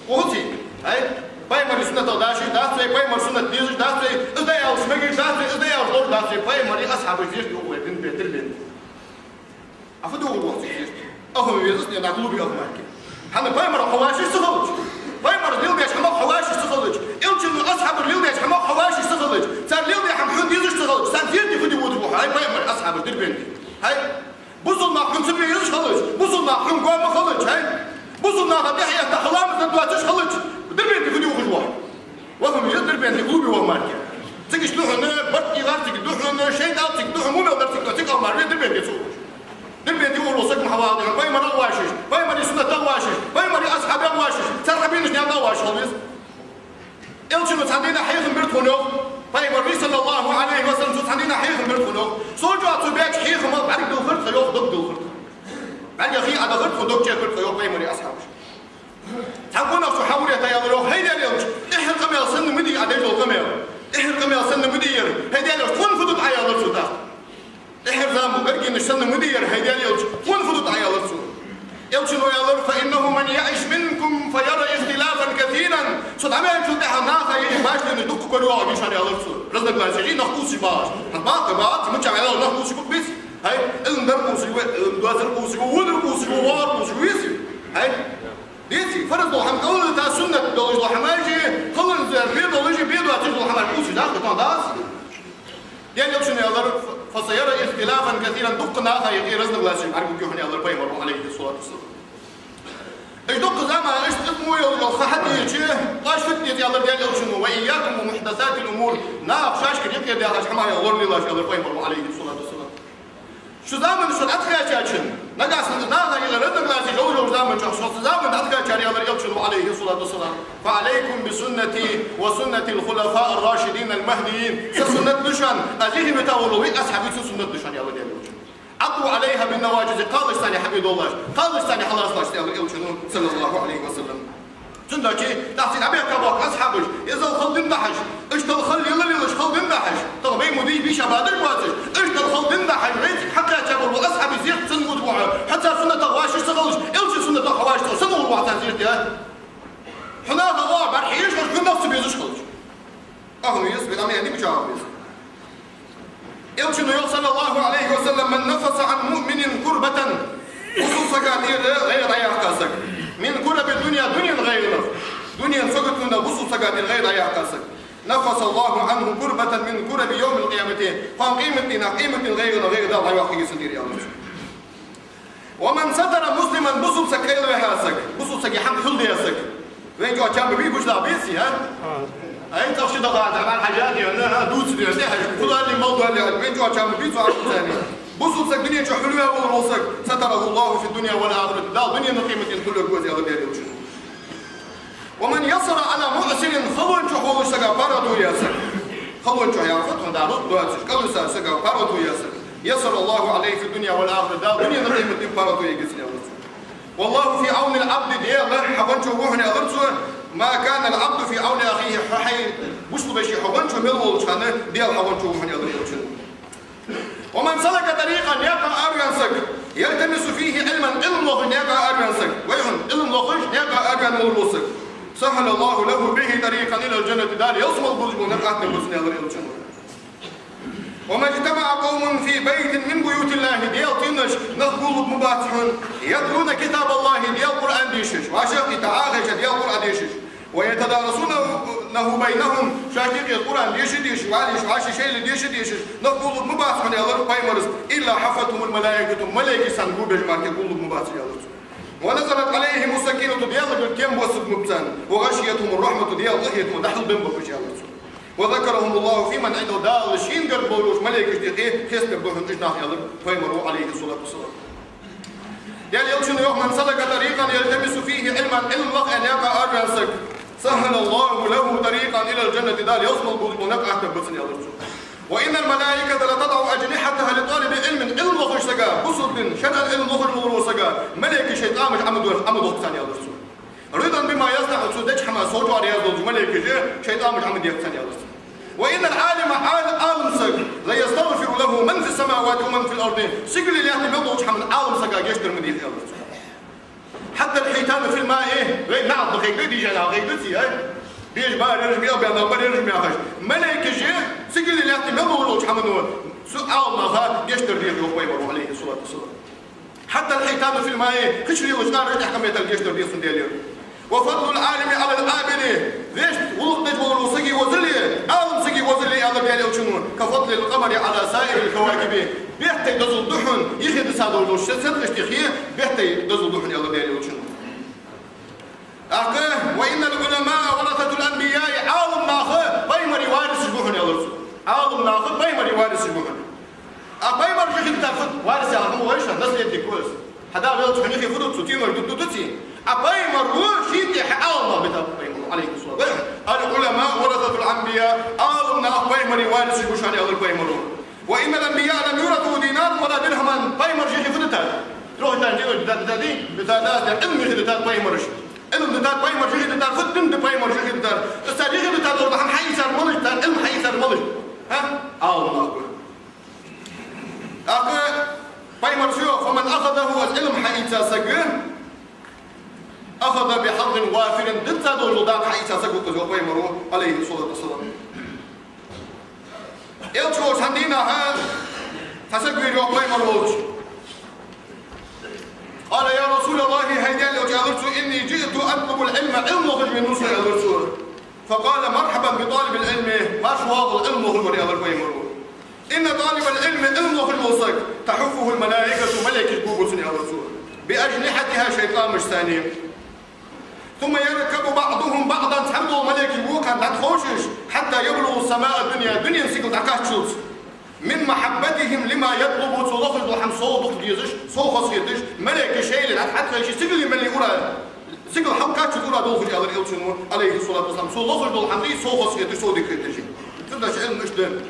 Ухуций? ХӀай? Пайхамара суннатах дашаш дац вай, пайхамара суннат дезаш дац вай, из да аьлча мегаш дац вай, из да аьлча лорадеш дац вай, пайхамара асхьабашта зерат йоах вай, дин бе, Дербенте. А фу дугӀу вохцу хӀирт? Ахун везас не на клубе ахмарки. ХӀана пайхамара хьо вӀаший ца хилча? Пайхамара леладеш хӀама хьо вӀаший ца хилча? Элчано асхьабара леладеш хӀама хьо вӀаший ца хилча? Цар леладе хӀама хьона дезаш ца хилча? Цар зерате фу де водаш ва хьо, хӀай пайхамара асхьабаш, Дербенте? ХӀай? Бусалба нах хьона ца безаш хилча? Бусалба нах хьона гоама хилча? ХӀай? Бусалба наха тӀехьа этта хьо ламаз деш доацаш хилча? Дербенте фу де вохаш ва хьо? Вахам еза Дербенте клубе вахмарки. Цига иштта да хьона, барт кӀийгӀар цига да хьона, шайтӀал цига да хьона, мумел дар цига да, цига алмар ве Дербенте ца ухаш. Дербенте ухаш вола саг ма хьавала да хьона, пайхамарах вӀаший, пайхамара суннатах вӀаший, пайхамара асхьабех вӀаший, цар хьабийнаш наькъах вӀаший хила веза. Элчано цхьан дийнахьа хьехам бир тхона йоах, пайхамара, саллаллаху Ӏалайхи ва саллам, цо цхьан дийнахьа хьехам бир тхона йоах. Со чӀоагӀа цо беча хьехамах бӀарг дилхар тха йоах, дог дилхар тха. БӀаргех хий Ӏодахар тха, дог чехкар тха йоах пайхамара асхьабаша. Цхьан къонахчо хьавуре тӀа аьлар йоах: хӀай Даьла Элча, тӀеххьара къамаьл санна ма дий Ӏа деш дола къамаьл. ТӀеххьара къамаьл санна ма дий ер, хӀай Даьла Элча, тхона фу ду Ӏа, аьлар цо тӀаккха. ТӀеххьара зама гаргга шийна санна ма дий ер, хӀай Даьла Элча, тхона фу ду Ӏа, аьлар цо. Элчано аьлар: «فإنه من يعش منكم فيرى اختلافا كثيرا». Со дӀаваьнначул тӀехьагӀа наха юкъе башленаш дукха кора йоагӀа, дийшан, аьлар цо. Разногласия, нах кхувсаш багӀаш. ХӀанз бакъда бакъда, мичча аьлар, нах кхувсаш ба-кх, биц? ХӀай, Ӏилма дар кхувсаш ва, Ӏилма доацар кхувсаш ва, водар кхувсаш ва, воагӀар кхувсаш ва, везий? ХӀай? Деций, фарз дола хӀама кӀалхарда, суннат долаш дола хӀамаш, кхалларза бе долаш, бе доацаш дола хӀамаш кхувсаш даккха тӀа дац. Даьла Элчано аьлар: «فسيرى اختلافا كثيرا», дукха наха юкъе разногласия бӀаргагургья хьона, аьлар пайхамара, Ӏалайхи ссалату вассалам. Уж дукха зама, уж цӀи мо йолча ха хьадийча, оаш фу де деза, аьлар Даьла Элчано: «وإياكم ومحدثات الأمور», наха шоашкара юкъе даьхача хӀамаех лоралелаш, аьлар пайхамара, Ӏалайхи ссалату вассалам. Шун заман шоана дӀакхаьчача, нагахьа санна наха юкъе разногласия йолаш йолча заман чухь, шоана заман дӀакхаьчача, аьлар Элчано, Ӏалайхи ссалату вассалам: «فعليكم بسنتي وسنة الخلفاء الراشدين المهديين». Са суннат да шоана, аз юхе вита вола вай асхьабий суннат да шоана, аьлар Даьла Элчано. عضوا عليها بالنواجذ, кхалашца хьабе долаш, кхалашца хьалаца лаш, аьлар Элчано, صلى الله عليه وسلم. Цудухьа тӀаккха цу дийнахьа бехк баьхкаб асхьабаша, из хала дин дахьаш, иштта хала лелаш, хала дин дахьаш, тӀаккха бейма дий, бийша бадар боацаш, иштта хала дин дахьаш, вайцига хьакхаьча бола асхьабий зерат санна ва хьо, хьо цар суннатах вӀаши ца хилча, Элчан суннатах вӀаши ца хилча, санна ва хьо цар зерат, а? Хьо наха оаха бӀарахьежаш, хьо нах ца безаш хилча. Ахуна веза, вай Ӏамал яьннай, беча веза. Элчано йоах, صلى الله عليه وسلم: من نفس عن مؤمن كربة, бусалба сага тӀера гӀайгӀа дӀаяккха саг, من كرب الدنيا, дунен гӀайгӀанех, дунен саготонех бусалба сага тӀера гӀайгӀа дӀаяккха саг, نفس الله عنه كربة من كرب يوم القيامة, кхоана къематдийнахьа къематден гӀайгӀанех гӀайгӀа Дала дӀайоаккхаргья цун тӀера, аьлар цо. ومن ستر مسلما, бусалба саг къайлаваьха саг, бусалба сага хӀама хьулдаь саг. Вайна чӀоагӀа чам бий, гуш дагӀа беций, а? Ай, цӀагӀа ши даха, дӀа мара хьажа, дена, а, дувца, дена, тӀехьажа, хулалли, мал доалли, вайна чӀоагӀа чам бий, цу Ӏабдулсани. Бусалба саг дунен чу хьулваь волаш вола саг, ستره الله في الدنيا والآخرة, Дала дунен а къематден хьулвергва из, аьлар Даьла Элчано. ومن يسر على معسر, халончу волча сага паргӀато яь саг. Халончу яхар тхона дӀахо доацаш, кӀалвисача сага паргӀато яь саг. يسر الله عليه في الدنيا والآخرة, Дала дунен а къематден паргӀато ергья цунна, аьлар цо. والله في عون العبد, Даьла хьагӀонча ва хьона, аьлар цо, ما كان العبد في عون أخيه, хьо хьай бусалба веший хьагӀонча мел волча хана, Даьла хьагӀонча ва хьона, аьлар Элчано. ومن سلك طريقا, наькъа араваьнна саг, يلتمس فيه علما, Ӏилма лохаш наькъа араваьнна саг, вай хьона, Ӏилма лохаш наькъа араваьнна волаш вола саг, سهل الله له به طريقا إلى الجنة, Дала ялсмала бузаш бола никъ аттабергба цунна, аьлар Элчано. وما اجتمع قوم في بيت من بيوت الله, Даьла тӀа нах гуллург ма бац хьона, يتلون كتاب الله, Даьла Къуръан дешаш, вӀашагӀкхийтта, Ӏохайша Даьла Къуръан дешаш, ويتدارسونه بينهم, шоашта юкъе Къуръан деша-дешаш, вӀалла йиш, вӀаши шоайла деша-дешаш, нах гуллург ма бац хьона, аьлар пайхамара, إلا حفتهم الملائكة, малейкаш царна гобеш мара гуллург ма бац, аьлар цо. ونزلت عليهم السكينة, Даьлагара кем боссаргба царна, وغشيتهم الرحمة, Даьла къахетамо дӀахьулбергба уж, аьлар цо. وذكرهم الله فيمن عنده, Дала шийна гарга болаш болча малейкашта юкъе хестабергба хьона уж нах, аьлар пайхамара, عليه الصلاة والسلام. Даьла Элчано йоах: من سلك طريقا يلتمس فيه علما, Ӏилма лаха аьнна наькъа араваьнна саг, سهل الله له طريقا إلى الجنة, Дала ялсмала бузаш бола никъ аттабергба цунна, аьлар цо. وإن الملائكة لتضع أجنحتها لطالب علم, Ӏилма лохаш сага, бусалба дина, шарӀан Ӏилма лохаш волаш вола сага, малейкаш шоай тӀамаш Ӏомадоах, Ӏомадоах царна, аьлар цо. رضا بما يصنع, цо деча хӀаман совгӀа раьза долаш, малейкаш шоай тӀамаш Ӏомадаьд царна, аьлар цо. وإن العالم, Ӏал-, Ӏалам саг, ليستغفر له من في السماوات ومن في الأرض, сигалеи лаьттеи мел долча хӀаман Ӏалам сага гешт дар ма дий, аьлар цо. حتى الحيتان في الماء, вай наӀалт бахийга, дийша наӀалт хьийга ци, ай? Беш бараш, мел баьнна бараш мехаш. Малейкаш сигалеи лаьттеи мел долча хӀамано цу Ӏалам наха гешт дар деза, йоах пайхамара, عليه الصلاة والسلام. حتى الحيتان في الماء, кхыча лелаш цӀераш тӀехьа къамаьл деш дар деза цунна, Даьла. وفضل العالم على العابد, вешта гӀулакх деш волча сага возале, Ӏалам сага возале, аьлар Даьла Элчано, كفضل القمر على سائر الكواكب, бетта дозал да хьона, юхедиса долаш дола седкъашта юхе бетта дозал да хьона, аьлар Даьла Элчано. ТӀаккха, وإن العلماء ورثة الأنبياء, Ӏалам нах пайхамарий варисаш ба хьона, аьлар цо. Ӏалам нах пайхамарий варисаш ба хьона. А пайхамараш юхедитар фуд, варис яхар ма вай шоана, наследник ва из. Хьа да велча хьона юхе фу ду цо, тиймаш ду, ду, ду ци. А пайхамара ший тӀехьа Ӏалам нах битар пайхамара, عليه الصلاة والسلام. العلماء ورثة الأنبياء, Ӏалам нах пайхамарий варисаш ба шоана, аьлар пайхамара. وإن الأنبياء لم يورثوا دينارا ولا درهما, пайхамараш юхе фу дитар? Трохи тан дило да, да, да, ди, да, да, да, Ӏилма юхедитар пайхамараш. Ӏилма дитар пайхамараш юхедитар, фу дин да пайхамараш юхедитар. Цар юхедитар дола хӀама хьаийцар малаш, цар Ӏилма хьаийцар малаш? ХӀа? Ӏалам нах ба. ТӀаккха пайхамара йоах: فمن أخذه, из Ӏилма хьаийца саг, أخذ بحظ وافر, дизза долаш дола дакъа хьаийца саг ва из, йоах пайхамара, عليه الصلاة والسلام. Элча волча цхьан дийнахьа цхьа саг вийра, йоах пайхамар волча. قال: يا رسول الله, хӀай Даьла Элча, аьлар цо, إني جئت أطلب العلم, Ӏилма лохаш вена ва со, аьлар цо. فقال: مرحبا بطالب العلم, марша воагӀалва Ӏилма лохаш вар, аьлар пайхамара. إن طالب العلم, Ӏилма лохаш вола саг, تحفه الملائكة, малейкаш гобу цунна, аьлар цо, بأجنحتها, шоай тӀамашца. ثم يركب بعضهم بعضا, цхьана дола малейкаш вокхарна дӀатӀаховшаш, حتى يبلغوا السماء الدنيا, дунен сигала дӀакхаччалца. من محبتهم لما يطلب, цо лохаш дола хӀама сов дукха дезаш, сов хоза хеташ, малейкаш шоайла дӀатӀахьекхаш, сигале мел ура, сигала хӀама кхаччалца ура долхаш, аьлар Элчано, عليه الصلاة والسلام, цо лохаш дола хӀама дий, сов хоза хеташ, сов дика хеташ. Цудухьа Ӏилма иштта да.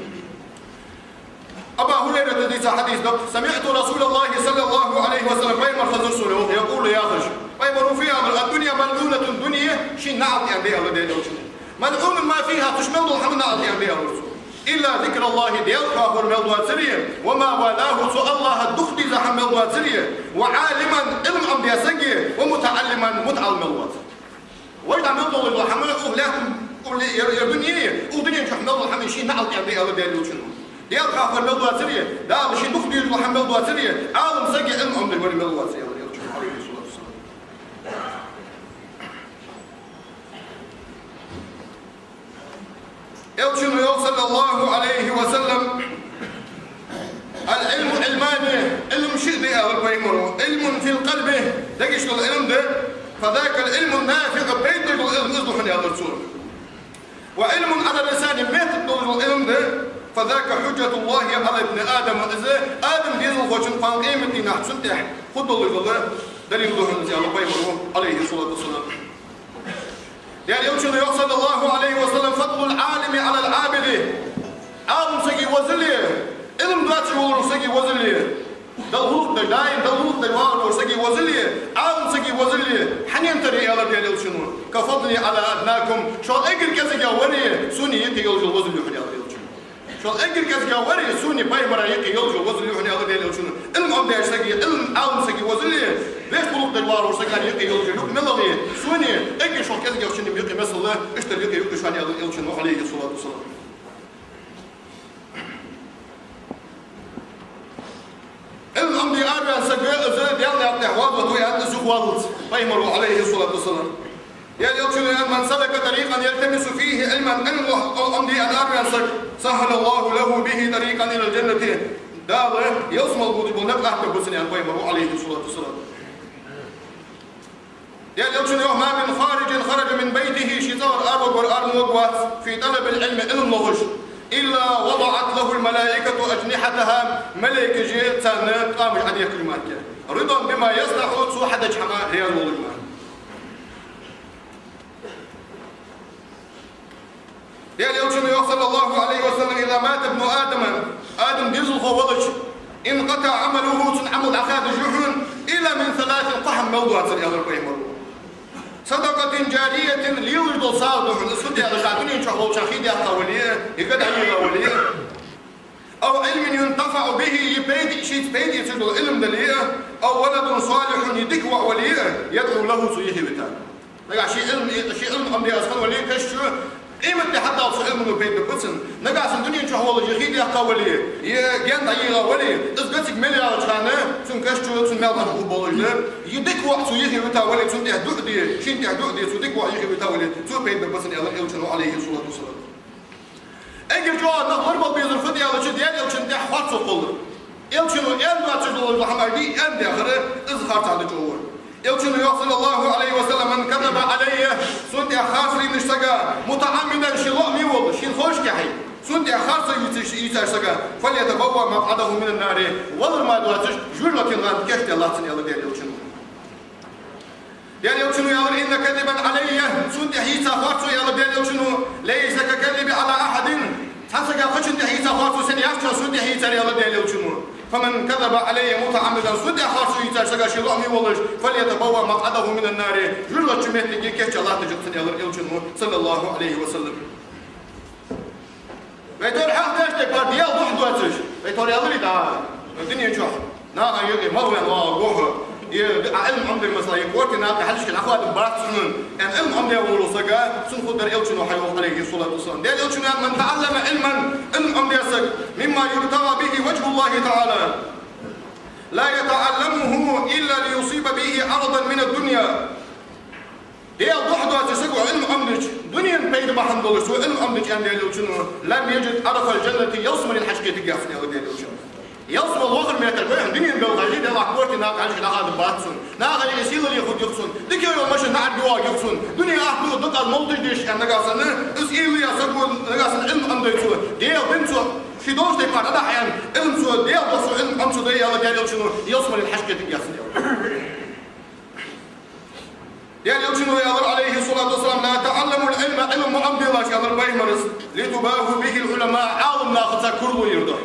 Абу Хурайрата дийца хьадис да: سمعت رسول الله صلى الله عليه وسلم, пайхамар хазар сона, йоах, يقول, яхаш. Пайхамара фу аьлар: الدنيا ملعونة, дуне шийна наӀалт тӀа да аьлар Даьла Элчано. ملعون ما فيها, цу чу мел дола хӀама наӀалт тӀа да аьлар цо. إلا ذكر الله, Даьла хьоахавар мел доацаре, وما والاه, цу АллахӀа дукха деза хӀама мел доацаре, وعالما, Ӏилма Ӏомадаь саг, ومتعلما, мутаӀаллим мел воацар. Вай дӀа мел долаш дола хӀама, укх лаьтта, укх ле-, ер, ер дуне, укх дунен чу мел дола хӀама шийна наӀалт тӀа да аьлар Даьла Элчано. Даьла хьоахавар мел доацаре, Дала шийна дукха дезаш дола хӀама мел доацаре, Ӏалим саг, Ӏилма Ӏомадергвар мел воацар аьлар Элчано, عليه الصلاة والسلام. Элчано йоах, صلى الله عليه وسلم: العلم علمان, Ӏилма шиъ да аьлар пайхамара. علم في القلب, дега чу дола Ӏилма да, فذاك العلم النافع, пайда дола Ӏилма из да хьона аьлар цо. وعلم على اللسان, меттала дола Ӏилма да, فذاك حجة الله على ابن آدم, из Адама дезалхочун кхоана къематдийнахьа цунна тӀа хургдолаш дола далил да хьона из аьлар пайхамара, عليه الصلاة والسلام. Даьла Элчано йоах, صلى الله عليه وسلم: فضل العالم على العابد. Ӏалим сага возале, Ӏилма доацаш волча сага возале, Далла гӀулакх деш, даим Далла гӀулакх деш вагӀаш волча сага возале, Ӏалим сага возале хьанна тара я аьлар Даьла Элчано: كفضلي على أدناكم, шоана эггара кӀезигагӀа варе, сона юкъе йолаш йола возал я хьона аьлар Элчано. Шоана эггара кӀезигагӀа варе, сона пайхамара юкъе йолаш йола возал я хьона аьлар Даьла Элчано. Ӏилма Ӏомадаьча сага, Ӏилма, Ӏалим сага возале, вешта гӀулакх деш вагӀаш волча сагана юкъе йолаш йола юкъ малагӀа я, сона эггара шоана кӀезигагӀчунна юкъе масала, иштта юкъе юкъе я шоана аьлар Элчано, عليه الصلاة والسلام. Ӏилма Ӏомаде араваьнна саг, из Даьла наькъа тӀа гӀазот ву аьнна, из юхаваллалца, пайхамара, عليه الصلاة والسلام. Даьла Элчано аьннад: من سلك طريقا يلتمس فيه علما, Ӏилма Ӏомаде араваьнна саг, سهل الله له به طريقا إلى الجنة, Дала ялсмале бода бола никъ латтаргба цунна аьннад пайхамара, عليه الصلاة والسلام. Даьла Элчано йоах: ما من خارج خرج من بيته, ший цӀагӀара аравоагӀар ара ма воагӀа, في طلب العلم, Ӏилма лохаш, إلا وضعت له الملائكة أجنحتها, малейкаша царна ткъамаш Ӏодехкаш ма хилча, رضا بما يصنع, цо хьадеча хӀамах раьза волаш ма. Даьла Элчано йоах, صلى الله عليه وسلم: إذا مات ابن آدم, Адама дезалхо валача, انقطع عمله, цун Ӏамал дӀахадаш я хьона, إلا من ثلاث, кхо хӀама мел доацар, аьлар пайхамара. صدقة جارية, лелаш дола сагӀа да хьона, из фу да аьлча, дунен чу волча хий даьккха вале, е гӀа дӀайийгӀа вале, أو علم ينتفع به, е пайда, шийца пайда эцаш дола Ӏилма дале, أو ولد صالح, е дика воӀ вале, يدعو له, цо юхе вита. Нагахь ший Ӏилма, ший Ӏилма Ӏомадаь из хинна вале каша чу, къематди хьадаллалца цу Ӏилмано пайда бергба цунна. Нагахь санна дунен чу волаш е хий даьккха вале, е гаьна дӀайийгӀа вале, из гациг мел яьлча хана, цун каша чу, цун маьл хьабух болаш да. Е дика воӀ цо юхе вита вале, цунна тӀа дуӀа де, шийна тӀа дуӀа де, цо дика воӀ юхе вита вале, цо пайда бергба цунна, аьлар Элчано, عليه الصلاة والسلام. Эггара чӀоагӀа нах лорабала безар фуд аьлча, Даьла Элчана тӀа харцо хилар. Элчано аьнна доацаш дола хӀама дий аьнна дехар, из харцахьа да чӀоагӀа. Элчано йоах, صلى الله عليه وسلم: من كذب علي, сона тӀа харцо йийцача сага, متعمدا, ший лоӀаме волаш, шийна ховш кхехье, сона тӀа харцо йийцача, йийцача сага, فليتبوأ مقعده من النار, валар мара доацаш, жожагӀатен гӀанд кийчдаь латт цунна, аьлар Даьла Элчано. Даьла Элчано аьлар: إن كذبا علي, сона тӀа йийца харцо, аьлар Даьла Элчано, ليس ككذبي على أحد, цхьан сага кхычунна тӀа йийца харцо санна яц сона тӀа йийцар, аьлар Даьла Элчано. فمن كذب علي متعمدا, сона тӀа харцо йийцача сага, ший лоӀаме волаш, فليتبوأ مقعده من النار, жожагӀата чу моттиг кийчдаь латташ я цунна, аьлар Элчано, صلى الله عليه وسلم. Вай тхьовра хьахдеш тайпара Даьла духьа доацаш, вай тхьовра аьлар из да, дунен чу наха юкъе малваьнна вагӀа гохьа, е Ӏилма Ӏомаде, масала, е корта наькъа хьалхашка дӀахоадабац цунна, аьнна Ӏилма Ӏомадаь волча сага, цунна хургдар Элчано хьайоах, عليه الصلاة والسلام. Даьла Элчано аьннад: من تعلم علما, Ӏилма Ӏомадаь саг, مما يبتغى به وجه الله تعالى, لا يتعلمه إلا ليصيب به عرضا من الدنيا. Даьла духьа доацача саго Ӏилма Ӏомадича, дунен пайда бахьан долаш цо Ӏилма Ӏомадича, аьннад Даьла Элчано, لم يجد عرف الجنة, ялсмален хьаж кхетаргьяц, аьннад Даьла Элчано. Ялсмале вахар меттел вайна дунен белхаш, Даьлах корта наькъа хьалхашка дӀахоадабац цунна. Наха юкъе сийле хургьяц цунна, дика йола машен наӀарга йоагӀаргьяц цунна, дунен ахту дукъал молташ деш, аьнна, нагахь санна, из уйла я саго, нагахь санна Ӏилма Ӏомадай цо, Даьла дин цо, ший долча тайпара дӀадахьа аьнна, Ӏилма цо, Даьла духьа цо Ӏилма Ӏомадича, аьннад Даьла Элчано, ялсмален хьаж кхетаргьяц, аьннад. Даьла Элчано аьлар, عليه الصلاة والسلام: لا تعلموا العلم, Ӏилма ма Ӏомаделаш, аьлар пайхамара, لتباهوا به العلماء, Ӏаламнахаца курал йир духьа.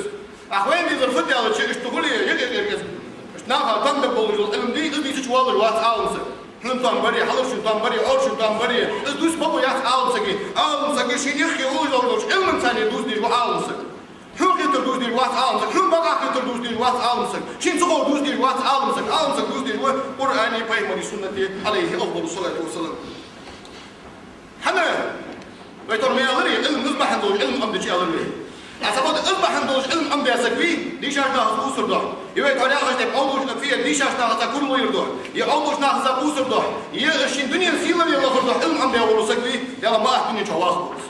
дезац. Ахь вайна дезар фуд аьлча, иштта хуле, юкъе-юкъе. Иштта наха товш болаш дола Ӏилма дий, из дийцача воаллаш вац Ӏалам саг. Хьона товш баре, хьалхарчунна товш баре, Ӏорчунна товш баре, из дувца бокъо яц Ӏалам сага. Ӏалам саг шийна юхе уллаш долча Ӏилманца дувца дезаш ва Ӏалам саг. Хьона хетар дувца дезаш вац Ӏалам саг, хьона бакъахьа хетар дувца дезаш вац Ӏалам саг, шийна ца ховр дувца дезаш вац Ӏалам саг, Ӏалам саг дувца дезаш ва Къуръани, пайхамара суннати, Ӏалайхи афдалу салату ва салам. ХӀана? Вай тора ма аьларий, Ӏилма из бахьан долаш Ӏилма Ӏомадеча аьлар вай. Ӏа ца хода из бахьан долаш Ӏилма Ӏомадаь саг вий, дийшача нахаца кхувсар духьа. Е вай тора яхача тайпара Ӏовдалча, фе дийшача нахаца курал лайр духьа, е Ӏовдалча нахаца кхувсар духьа, е ший дунен сийле лахар духьа Ӏилма Ӏомадаь вола саг вий, Даьла ма атта дунен чу ваха вац.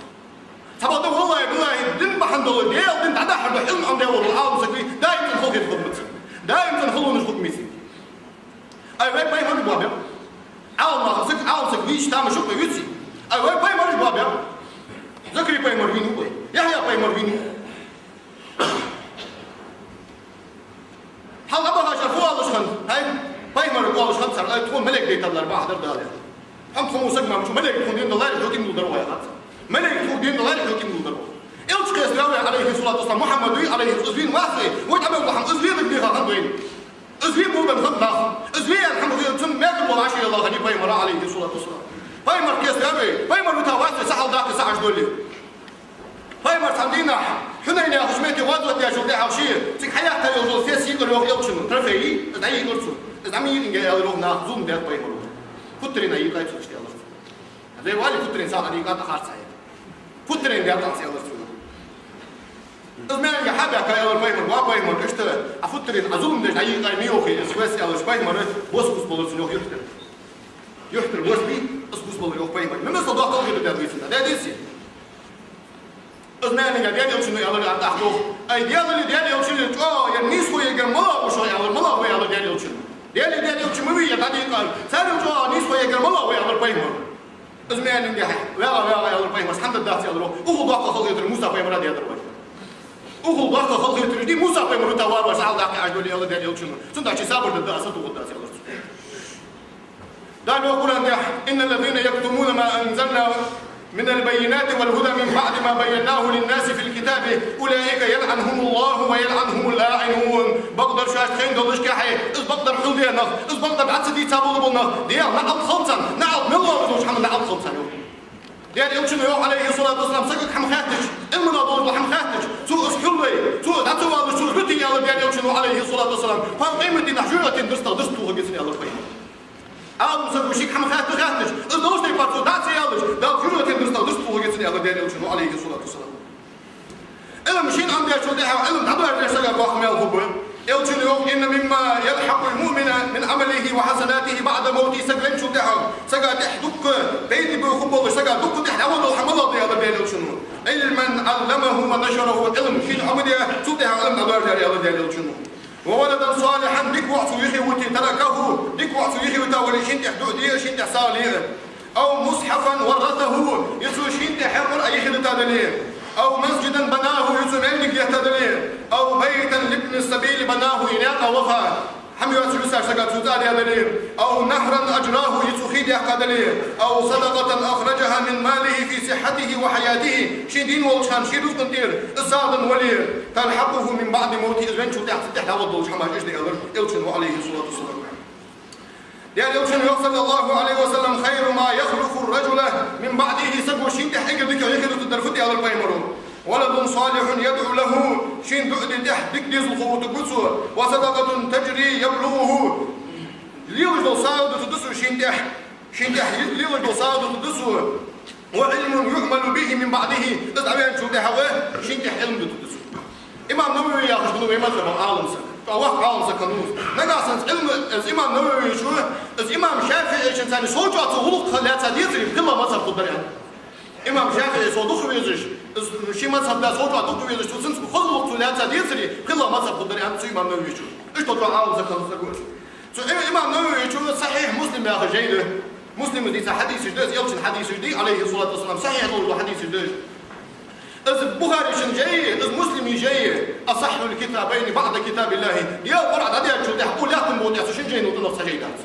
Цхьабакъда, валлахӀи, биллахӀи, дин бахьан долаш, Даьла дин дӀадахьар духьа Ӏилма Ӏомадаь вола Ӏалам саг вий, даим цун хало хетаргда цунна. Даим цун халонаш хургда цунна. Ай, вай пайхамараш боабаьб. Ӏалам нах, саг, Ӏалам саг вийча тамаш укхаза виций. Ай, вай пайхамараш боабаьб. Закарий пайхамар вийнав вай. Яхья пайхамар вийнав. Хьалха Абу Хашар фу оалаш хиннад? Ай, пайхамар оалаш хиннад цар, ай, тхона малейк дайтар бахьа дар Дала. Хьона тхона саг ма вац, малейк тхона ден даларе хьоким лургдар вай хьаца. Малейк тхона ден даларе хьоким лургдар вай. Элча кхестав вай, Ӏалайхи салату ва салам, Мухьаммад вий, Ӏалайхи, из вийна вац вай, вай тӀабелла хӀама, из вийна дийха хиннад вайна. Из вийна бубен хиннад нах. Из вийна хӀама вийна, цун мекъа бола Ӏаши Аллахьа пайхамара, Ӏалайхи салату ва салам. Пайхамар кхестав вай, пайхамар вита вац вай, сахьал дахка сахьаш доле. Пайхамар цхьан дийнахьа Хьунайн яхача метте гӀазот дечул тӀехьагӀа ше цига хьаяьккха йолаш йола фес йийкъар йоах элчано, трофей, из дӀайийкъар цо. Из дӀа ма йийкъинге аьлар йоах наха, зулам даьд пайхамара. Футтарена йийкъай цо, иштта аьлар цо. Вай вале футтарена сагӀа дийкъа тӀа харцахьа. Футтарена даьд аз, аьлар цо. Из маьнга хьабаьхка аьлар пайхамара, ва пайхамар, иштта, Ӏа футтарена, Ӏа зулам деш дӀайийкъай ма йоахий из фес, аьлча пайхамара бос гуш балар цунна йоах юхьтара. Юхьтара бос бий, из гуш балар йоах пайхамара. Мел мисал дохк хала хетар даьд вай цунна. Даьдий из? Из маьнга Даьла элчано аьлар, ан тӀаккха йоах: ай, Даьлали Даьла элчали чӀоагӀа ер нийсхо ергьяр малагӀа ва шоана, аьлар, малагӀа ва, аьлар Даьла элчано. Даьлали Даьла элча ма вий ер дӀадийкъар, царел чӀоагӀа нийсхо ергьяр малагӀа ва, аьлар пайхамара. Из маьнга вагӀа, вагӀа, аьлар пайхамара, хӀама дергдац, аьлар, укхул доккха хала хетар Муса пайхамара даьдар вай. Укхул доккха хала хетар дий, Муса пайхамар вита вар вай, сахьал дахка Ӏаш доле, аьлар Даьла элчано. Цунна тӀа чи сабар дергда, аса духургдац, аьлар цо. Дала йоах Къуръан тӀа: إن الذين يكتمون ما أنزلنا من البينات والهدى من بعد ما بيناه للناس في الكتاب أولئك يلعنهم الله ويلعنهم اللاعنون. Бакъдар шоашта хайна доллашехь, из бакъдар хьулдаь нах, из бакъдар дӀа ца дийца бола бола нах, Даьла наӀалт хилда царна, наӀалт мел лоархӀаш долча хӀаман наӀалт хилда царна. Даьла элчано йоах, Ӏалайхи салату ва салам, сагага хӀама хаьттача, Ӏилманах долаш дола хӀама хаьттача, цо из хьулдой, цо из дӀа ца валаш, цо из бита, аьлар Даьла элчано, Ӏалайхи салату ва салам, кхоана къематдийнахьа жожагӀатен дирстагӀа дирст тохаргья цунна, аьлар пайхамара. Ӏалам саго шийга хӀама хаьтта хаьттача, из долча тайпара цо дӀа ца яьлча, Дала жожагӀатен дирстагӀа дирст тохаргья цунна, аьлар Даьла элчано, Ӏалайхи салату ва салам. Ӏилма шийна Ӏомадечул тӀехьагӀа Ӏилма дӀадоаржадеш сага боккха маьл хургба. Элчано йоах: إن مما يلحق المؤمن من عمله وحسناته بعد موته. Саг венначул тӀехьагӀа сага тӀехьа дукха пайда бе хургболаш, сага дукха тӀехьа дӀавода дола хӀама малагӀа да, аьлар Даьла элчано. علما علمه ونشره. Ӏилма шийна Ӏомадаь, цул тӀехьагӀа Ӏилма дӀадоаржадаьр, аьлар Даьла элчано. وولدا صالحا, дика воӀ цо юхе витте, تركه, дика воӀ цо юхе витав вале, шийна тӀехьа дуӀа де, шийна тӀехьа сагӀа ле. أو مصحفا ورثه, е цо шийна тӀехьа Къуръан юхе дита дале. أو مسجدا بناه, е цо маьждиг етта дале. أو بيتا لابن السبيل بناه, е наькъа ваха хӀама йоацаш висача сага цо цӀа даь дале. أو نهرا أجراه, е цо хий даьккха дале. أو صدقة أخرجها من ماله في صحته وحياته, ший дийна волча хана ший рузкъан тӀера из сагӀа даь вале. تلحقه من بعد موته, из венначул тӀехьагӀа цу тӀехьа дӀавода долча хӀамаш иштта да, аьлар элчано, Ӏалайхи салату ва салам. Даьла элчано йоах, صلى الله عليه وسلم: خير ما يخلف الرجل من بعده, саго шийна тӀехьа эггара дикагӀа юхе дутаргдар фуд, аьлар пайхамара. ولد صالح يدعو له, шийна дуӀа де тӀехьа дика дезалхо вутаргва цо. وصدقة تجري يبلغه, лелаш дола сагӀа дутаргда цо шийна тӀехьа, шийна тӀехьа лелаш дола сагӀа дутаргда цо. وعلم يعمل به من بعده. Из дӀаваьнначул тӀехьагӀа шийна тӀехьа Ӏилма дутаргда цо. Имам Навави яхаш хиннав вай мазхӀаба Ӏалам саг. ТӀаккха воккха Ӏалам саг хиннав из. Нагахьа санна Ӏилма, из имам Нававечо, из имам ШафиӀечунца цхьана сов чӀоагӀа цо гӀулакх лаьца дезаре, пхелагӀа мазхӀаб хургдар аьнна. Имам ШафиӀе сов дукха везаш, из ший мазхӀаб да сов чӀоагӀа дукха везаш, цо цунца хоза гӀулакх цо лаьца дезаре, пхелагӀа мазхӀаб хургдар аьнна цу имам Нававечо. Иштта чӀоагӀа Ӏалам саг хиннав из. Цу имам Нававечо Сахьихь Муслим яха жай да. Муслима дийца хьадисаш да, из Элчан хьадисаш да, عليه الصلاة والسلام, сахьихь долаш дола хьадисаш да. Из Бухаречун жай, из Муслима жай, أصح الكتابين بعد كتاب الله. Даьла Къуръан дӀадаьчул тӀехьагӀа, укх лаьттан букъа тӀа цу шин жайнал тӀанах цхьа жай дац.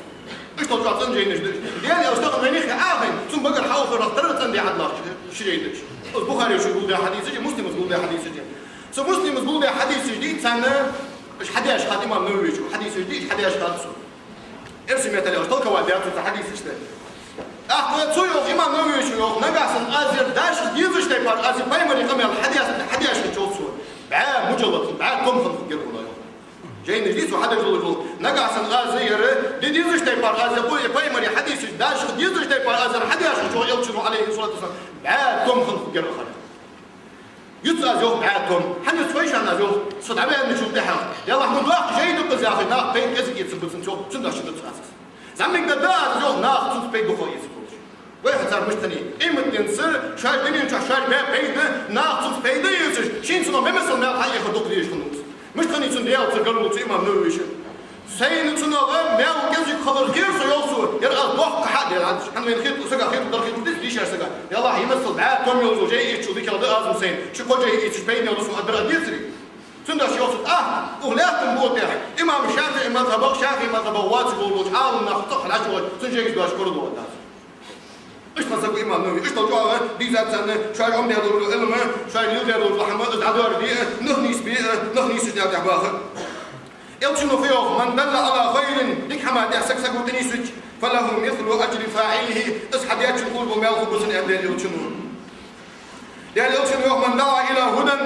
Иштта чӀоагӀа цӀена жайнаш да. Даьла Элча тахан вайна юххе Ӏахайна, цун багара хьалха рах тара цӀенде Ӏадалахача ши жай да. Из Бухаречо гулдаь хьадисаш, Муслима гулдаь хьадисаш. Цу Муслима гулдаь хьадисаш дийца царна, уж хьадаьшад имам Нававечо, хьадисаш дийца хьадаьшад цо. Эрсий меттала аьлча, толковать даьд цо цу хьадисашта. ТӀаккха цо йоах, имам Нававечо йоах, нагахьа санна аз ер дашха дезача тайпара, аз ер пайхамара къамаьл хьадаьш-, хьадаьшхача, йоах цо, бӀаь муджаллад, бӀаь том хинна хургьяр хьона, йоах. Жайнаш дийца хьадеш долаш дола. Нагахьа санна аз ер де дезача тайпара, аз ер пайхамара хьадисаш дашха дезача тайпара аз ер хьадаьшхача, йоах Элчано, عليه الصلاة والسلام, бӀаь том хинна хургьяр хьона. Юц аз, йоах, бӀаь том. ХӀана юц вай шоана аз, йоах, со дӀаваьнначул тӀехьагӀа? Ялахь ма доккха жай да-кх из, яхаш, наха пайда кӀезига эцаргба цунца, йоах, цудухьа юц аз. ЗӀамига дар да аз, йоах, наха цунца пайда дукха эцаргболаш. Вай хьа цар мишта хиннай? Къематденца шоаш дунен чу шоаш баь пайда, наха цунца пайда эцаш, шийна цунах мел мисал маьл хьаэхар дукха дезаш хиннав из. Мишта хиннай цун Даьла цӀи гаргало цу имам Нававечун? Сайна цунах маьл кӀезига хилар хетар со, йоах цо, ер аз доккха хьадаьр хьадеш. ХӀана вайна хетар, сага хетар дар хетар дийцар дийшача сага. Ялахь, из мисал бӀаь том йолаш йола жай ийцачул дикагӀа да аз-м сайна. Ши-кхо жай ийцача пайда дола сона дар децаре. Цудухьа, йоах цо, тӀаккха укх лаьттан букъа тӀа имам ШафиӀий мазхӀабах, ШафиӀий мазхӀабах воацаш волаш волча Ӏаламнах цхьаккха хьачувоалаш, кора доагӀа аз. Иштта хиннав сага имам Навави, иштта чӀоагӀа дийцад царна, шоаш Ӏомадаь дола Ӏилма, шоаш леладаь дола хӀама, из дӀадоаржаде а, нах нийсбе а, нах нийсача наькъа тӀа баха. Элчано фу йоах: من دل على خير, дика хӀаман тӀа саг саго тӀанийсвича, فله مثل أجر فاعله, из хьадечун хулаш бола маьл хургба цунна, аьннад Даьла Элчано. Даьла Элчано йоах: من دعا إلى هدى,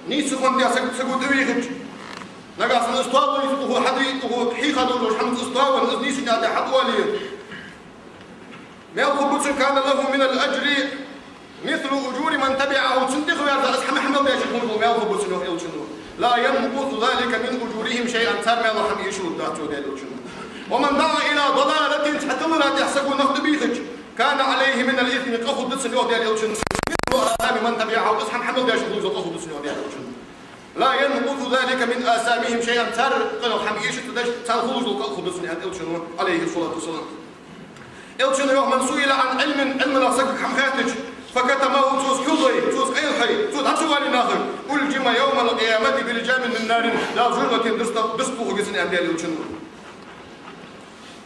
нийсача хӀаман тӀа саг саго тӀавийхача, нагахьа санна из тоавенна, укхо хьаде, укхо хьийха долаш хӀаманца из тоавенна, из нийсача наькъа тӀа хьатӀавоале, маьл хургба цунна, كان له من الأجر مثل أجور من تبعه, цунна тӀехьа ваьнна, из хӀама хьа мел дешаш хулаш бола маьл хургба цунна, йоах Элчано. لا ينقص ذلك من أجورهم شيئا, цар маьлах хӀама эшалургдац, йоах Даьла Элчано. ومن دعا إلى ضلالة, цхьа тилара тӀа саго нах тӀабийхача, كان عليه من الإثم, къа хургда цунна, йоах Даьла Элчано, مثل آثام من تبعه, из хӀама хьа мел дешаш хулаш дола къа хургда цунна, йоах Даьла Элчано. لا ينقص ذلك من آثامهم شيئا, цар къинах хӀама эша ца деш, царна хулаш дола къа хургда цунна, аьннад Элчано, عليه الصلاة والسلام. Элчано йоах: من سئل عن علم, Ӏилманах сагага хӀама хаьттача, فكتمه, цо из хьулдой, цо из къайлахьой, цо дӀа ца оале нахага, ألجم يوم القيامة بلجام من نار, Дала жожагӀатен дурс тӀа дурс бохаргья цунна, аьннад Даьла Элчано.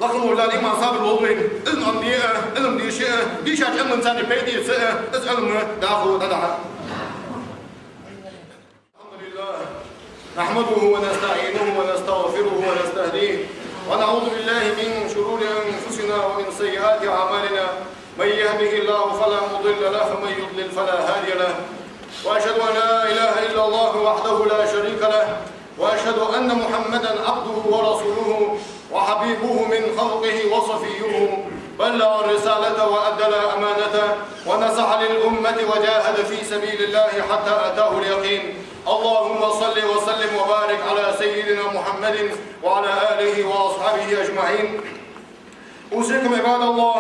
Лакха волча Дала иман, сабар лолда вайна, Ӏилма Ӏомаде а, Ӏилма деша а, дийшача Ӏилманца пайда эца а, из Ӏилма дӀахо дӀадахьа. الحمد لله، نحمده ونستعينه ونستغفره ونستهديه، ونعوذ بالله من شرور أنفسنا ومن سيئات أعمالنا. من يهده الله فلا مضل له، ومن يضلل فلا هادي له. وأشهد أن لا إله إلا الله وحده لا شريك له، وأشهد أن محمدا عبده ورسوله، وحبيبه من خلقه وصفيه، بلغ الرسالة وأدى الأمانة، ونصح للأمة، وجاهد في سبيل الله حتى أتاه اليقين. اللهم صل وسلم وبارك على سيدنا محمد وعلى آله وأصحابه أجمعين. أوصيكم عباد الله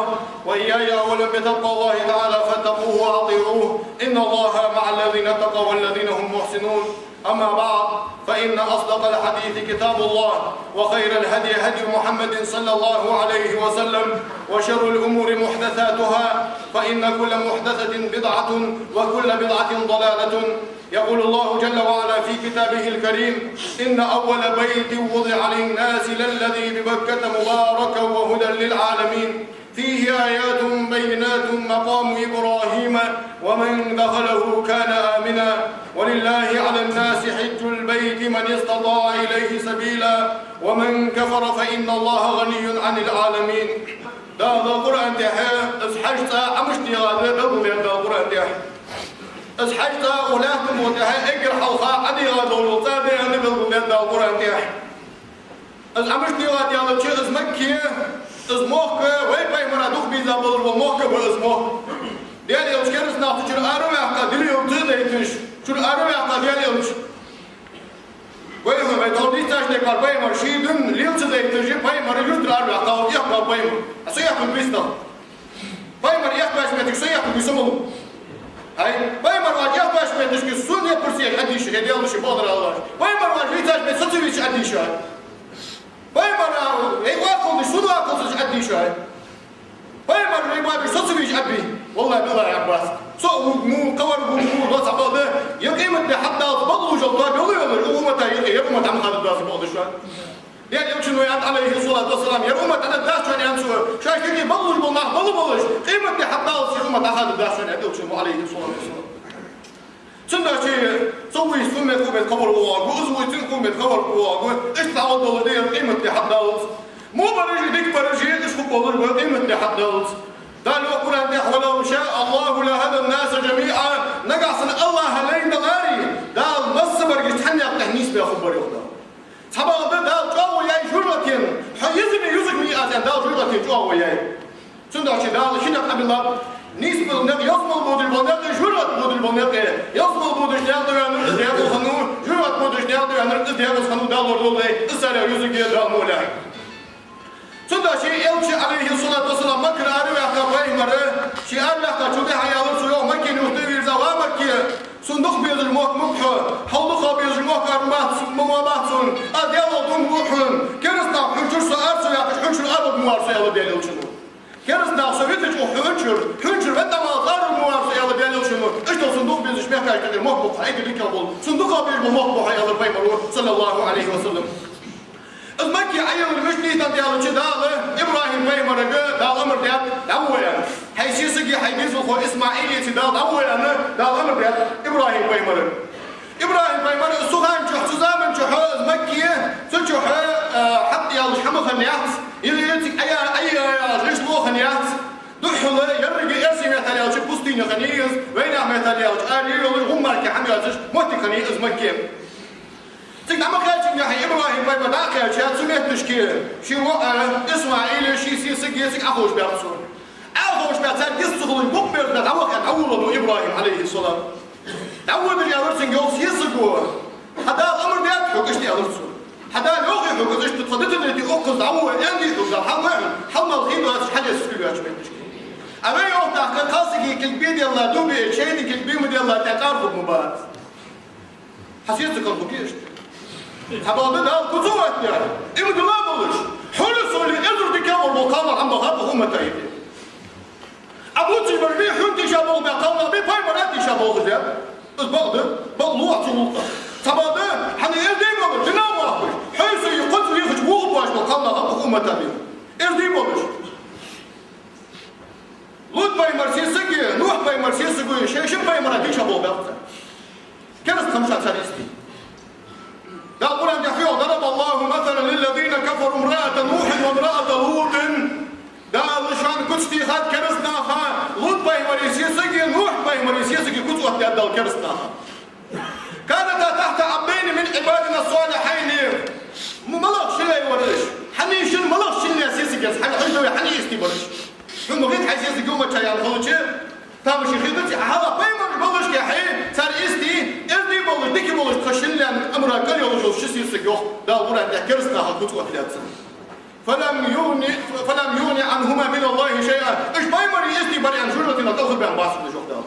وإياي أولا بتقوى الله تعالى، فاتقوه وأطيعوه، إن الله مع الذين اتقوا والذين هم محسنون. أما بعد، فإن أصدق الحديث كتاب الله، وخير الهدي هدي محمد صلى الله عليه وسلم، وشر الأمور محدثاتها، فإن كل محدثة بدعة، وكل بدعة ضلالة. يقول الله جل وعلا في كتابه الكريم: إن أول بيت وضع للناس للذي ببكة مباركا وهدى للعالمين، فيه آيات بينات مقام إبراهيم ومن دخله كان آمنا، ولله على الناس حج البيت من استطاع إليه سبيلا، ومن كفر فإن الله غني عن العالمين. Дала Къуръан тӀа из хьажа цӀа Ӏомаш дегӀа да белгалдаьд Дала Къуръан тӀа. Из хьажа цӀа укх лаьттан букъа тӀа эггара хьалха ӀодегӀа дола цӀа да аьнна белгалдаьд Дала Къуръан тӀа. Из Ӏомаш дегӀа да аьлча, из Макка, из мохк, вай пайхамара дукха бийза болаш бола мохк ба из мохк. Даьла Элча кераста нах цу чура араваьккха, дин леладе ца дайташ, чура араваьккха Даьла Элча. Вай хьона, вай тхо дийцача декхар пайхамар ший дин леладе ца дайташ, пайхамар юртара араваьккха, вай эхь ба пайхамар. А со эхь хул бийса. Пайхамар эхь баьча моттиге со эхь хул бийса ма лу. Ай, пайхамар ваьча эхь баьча моттиге сона я пурсех хьадийша, хье Даьла ший бакъдар аллаш. Пайхамар ваьча вийцача моттиге со ца вийча хьадийша. Пайхамар, эй, вакхалдаш, сона вакхалдаш хьадийша. Пайхамар вай бабий со ца вийча Ӏабби. Валлахь, биллахь, Ӏаббас. Со у, му, кхавар гу, му, лоца бада. Я къемат ди хьадалц бакълувш йола тоба йолаш, у уммата юкъе, я уммат хӀама хаддаза бакъдаш ва. Даьла Элчано аьннад, Ӏалайхи ссалату вассалам, я уммат хьаддаза шоана аьннад цо. Шоаш юкъе бакълувш бола нах бала болаш, къемат ди хьадалц я уммат хьаддаза шоана аьннад Элчано, Ӏалайхи ссалату вассалам. Цудухьа со вуйс фу мет ху мет хабар вагу, из вуйцин ху мет хабар вагу, иштта дӀаваддалар дера къемат ди хьадалц. Мо бараш, дика бараш, иштта ху болар ба къемат ди хьадалц. Дала йоах Къуръан тӀа: «ولو شاء الله لهدى الناس جميعا». Нагахь санна Аллахӏа лайна даларе, Дала массабарга цхьан наькъа тӀа нийсбаь хургбар, йоах Дала. Цхьабакъда Дала чӀоагӀо яьй жожагӀатен, хьо еза ма юзаг ма йий аз аьнна, Дала жожагӀатен чӀоагӀо яьй. Цудухьа Дала ши никъ Ӏобиллаб: нийсбенна никъ, ялсмала бодаш бола никъ, жожагӀате бодаш бола никъ. Ялсмала бодаш никъ да ваьннар, из дегӀаза хиннав, жожагӀате бодаш никъ да ваьннар, из дегӀаза хиннав, Дала лорадолда вай, из царех юзаргья Дала мукъалехь. Цудухьа Элча, Ӏалайхи ссалату вассалам, Маккара араваьккха пайхамар, ше араваьккхачул тӀехьагӀа аьлар цо, йоах, Маккан юхе вийрза: «Ва Макка, сона дукха безаш мохк ма ба хьо, хьол дукха безаш мохк ара ма бац, ма ва бац сона, аз Даьлах дув буъ хьона, кераста нах хьона чура со ара ца ваьккхача, хьона чура ара ма вар со», аьлар Даьла Элчано. «Кераста нах со витача хьона чура, хьона чура ваьнна ма вар со, ара ма вар со», аьлар Даьла Элчано. Иштта сона дукха безаш мехкахошта юкъера мохк ба хьона, хьайга дикагӀа бола, сона дукха безаш бола мохк ба хьона, аьлар пайхамаро, саллаллахӀу Ӏалайхи ва саллам. Из Макка Ӏоеллар мишта нийсденнад аьлча, Дала ИбрахӀим пайхамарга Дала амар даьд, дӀавода аьнна. Хьай сесаги хьай дезалхо ИсмаӀилеи Дала дӀавода аьнна, Дала амар даьд ИбрахӀим пайхамарга. ИбрахӀим пайхамар, цу хана чухь, цу заман чухь из Макка, цу чухь, э, хьатӀаяьлча хӀама хиннаяц, е цига Ӏоя-, Ӏояь гӀишло хиннаяц, духхьал еррига эрсий меттала аьлча пустыня хиннай из, вайнаьха меттала аьлча ара йолаш гӀум мара кхы хӀама йоацаш моттиг хиннай из Макка. Цига дӀа ма кхаьчча, хьай ИбрахӀим пайхамар дӀа а кхаьча, цу метташка ший воӀ ИсмаӀил, ший сесаг цига Ӏоховшабаьб цо. Ӏоховшабаь, царга йист ца хулаш, букъберзабаь дӀаваха, дӀаволавелар ИбрахӀим, Ӏалайхи ссалам. ДӀаводаш аьлар цунга, йоах, сесаго: «Хьа Дала амар даьд хьога иштта», аьлар цо. «Хьа Дала йоахий хьога из иштта, тха дитадитий укхаза дӀавода аьннадий хьога Дала, хьалваьхьа, хьалмала хий доацаш хьалъэца хила ваьча метташка. А вай, йоах, тӀаккха кхалсага кулг бе делла, дув биъча, шоайна кулг бе ма делла, тӀаккха арахургма бац. Хьа сесаг хинна хургья иштта». Цхьабакъда Дала куц оттадаьд, иман дилла болаш, хьоли соли эзар дикагӀа бола кхалнах Ӏомабахаб укх уммата юкъе. Ӏа бувцаш бараш бий хьона тийшаболх баь кхалнах, бий пайхамара тийшаболх баь? Из бакъда, бакълувц цу гӀулакха. Цхьабакъда, хьона эздий болаш, динах вахаш, хьои сои кхоачаш вехаш вуха боацаш бола кхалнах укх уммата бий. Эздий болаш. Лут пайхамара сесаги, Нухь пайхамара сесаги шоай шин пайхамара тийшаболх баьб цар. Кераста хӀама ба цар йисте. Дала Къуръан тӀа йоах: «ضرب الله مثلا للذين كفروا امرأة نوح وامرأة لوط». Дала шоана куц техад кераста наха, Лут пайхамара сесаги, Нухь пайхамара сесаги куц оттадаьд Дала кераста наха. «كانتا تحت عبدين من عبادنا الصالحين». МалагӀа ши лай вар уж? Хьанна шин малагӀа шин лай сесаг яц? Хьан хьуй хьанна йисте бар уж? Хьона ма хет хьай сесаг юхамача яьнна хилча, тамашийна хетац, хьалха пайхамараш болашехь, цар йисте, эздий болаш, дика болаш, тха шин лай амара кӀал йолаш йола ши сесаг, йоах Дала Къуръан тӀа, кераста наха куц оттадаьд цар. «فلم يغن، فلم يغن عنهما من الله شيئا». Уж пайхамарий йисте бар аьнна, жожагӀатен кӀал хургбаьнна бац уж, йоах Дала.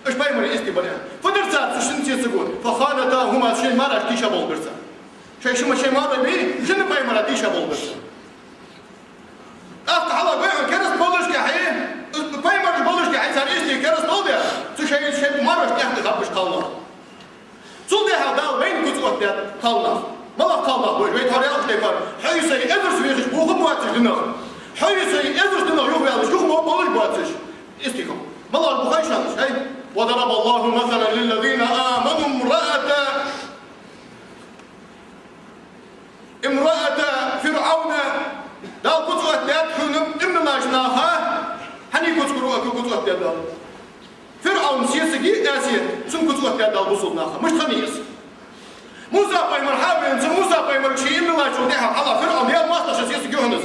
Уж пайхамарий йисте бар аьнна. Фу дир цар цу шин сесаго? «فخانتاهما», шоай маӀарашта тийшаболх бир цар. Шоай ши ма-, шоай маӀараш бий, шин пайхамара тийшаболх бир цар. ТӀаккха хьалха вай хьона кераста болашехь, пайхамараш болашехь, цар йисте кераста болх баь, цу шоай, шоай маӀарашта тӀехьа хаббаш кхалнах. Цул тӀехьагӀа Дала вайна куц оттадаьд кхалнах. МалагӀа кхалнах ба уж? Вай тхьовра яхаш декхар: хьои сои эзарза вехаш вуха боацаш динах. Хьои сои эзарза динах юхаваьлаш, юха мо болаш боацаш. Истихам. МалагӀаш ба хой шоана уж, хӀай? «وضرب الله مثلا للذين آمنوا امرأة، امرأة فرعون». Дала куц оттадаьд хьона иман диллача наха, хьанна куц гур а, куц оттадаьд Дала. ФирӀавна сесаги Асия, цун куц оттадаьд Дала бусалба наха. Мишта хиннай из? Муса пайхамар хьавенача, Муса пайхамарга ше иман диллачул тӀехьагӀа, хьалха ФирӀавна ял моастагӀа ший сесаг я хьона из.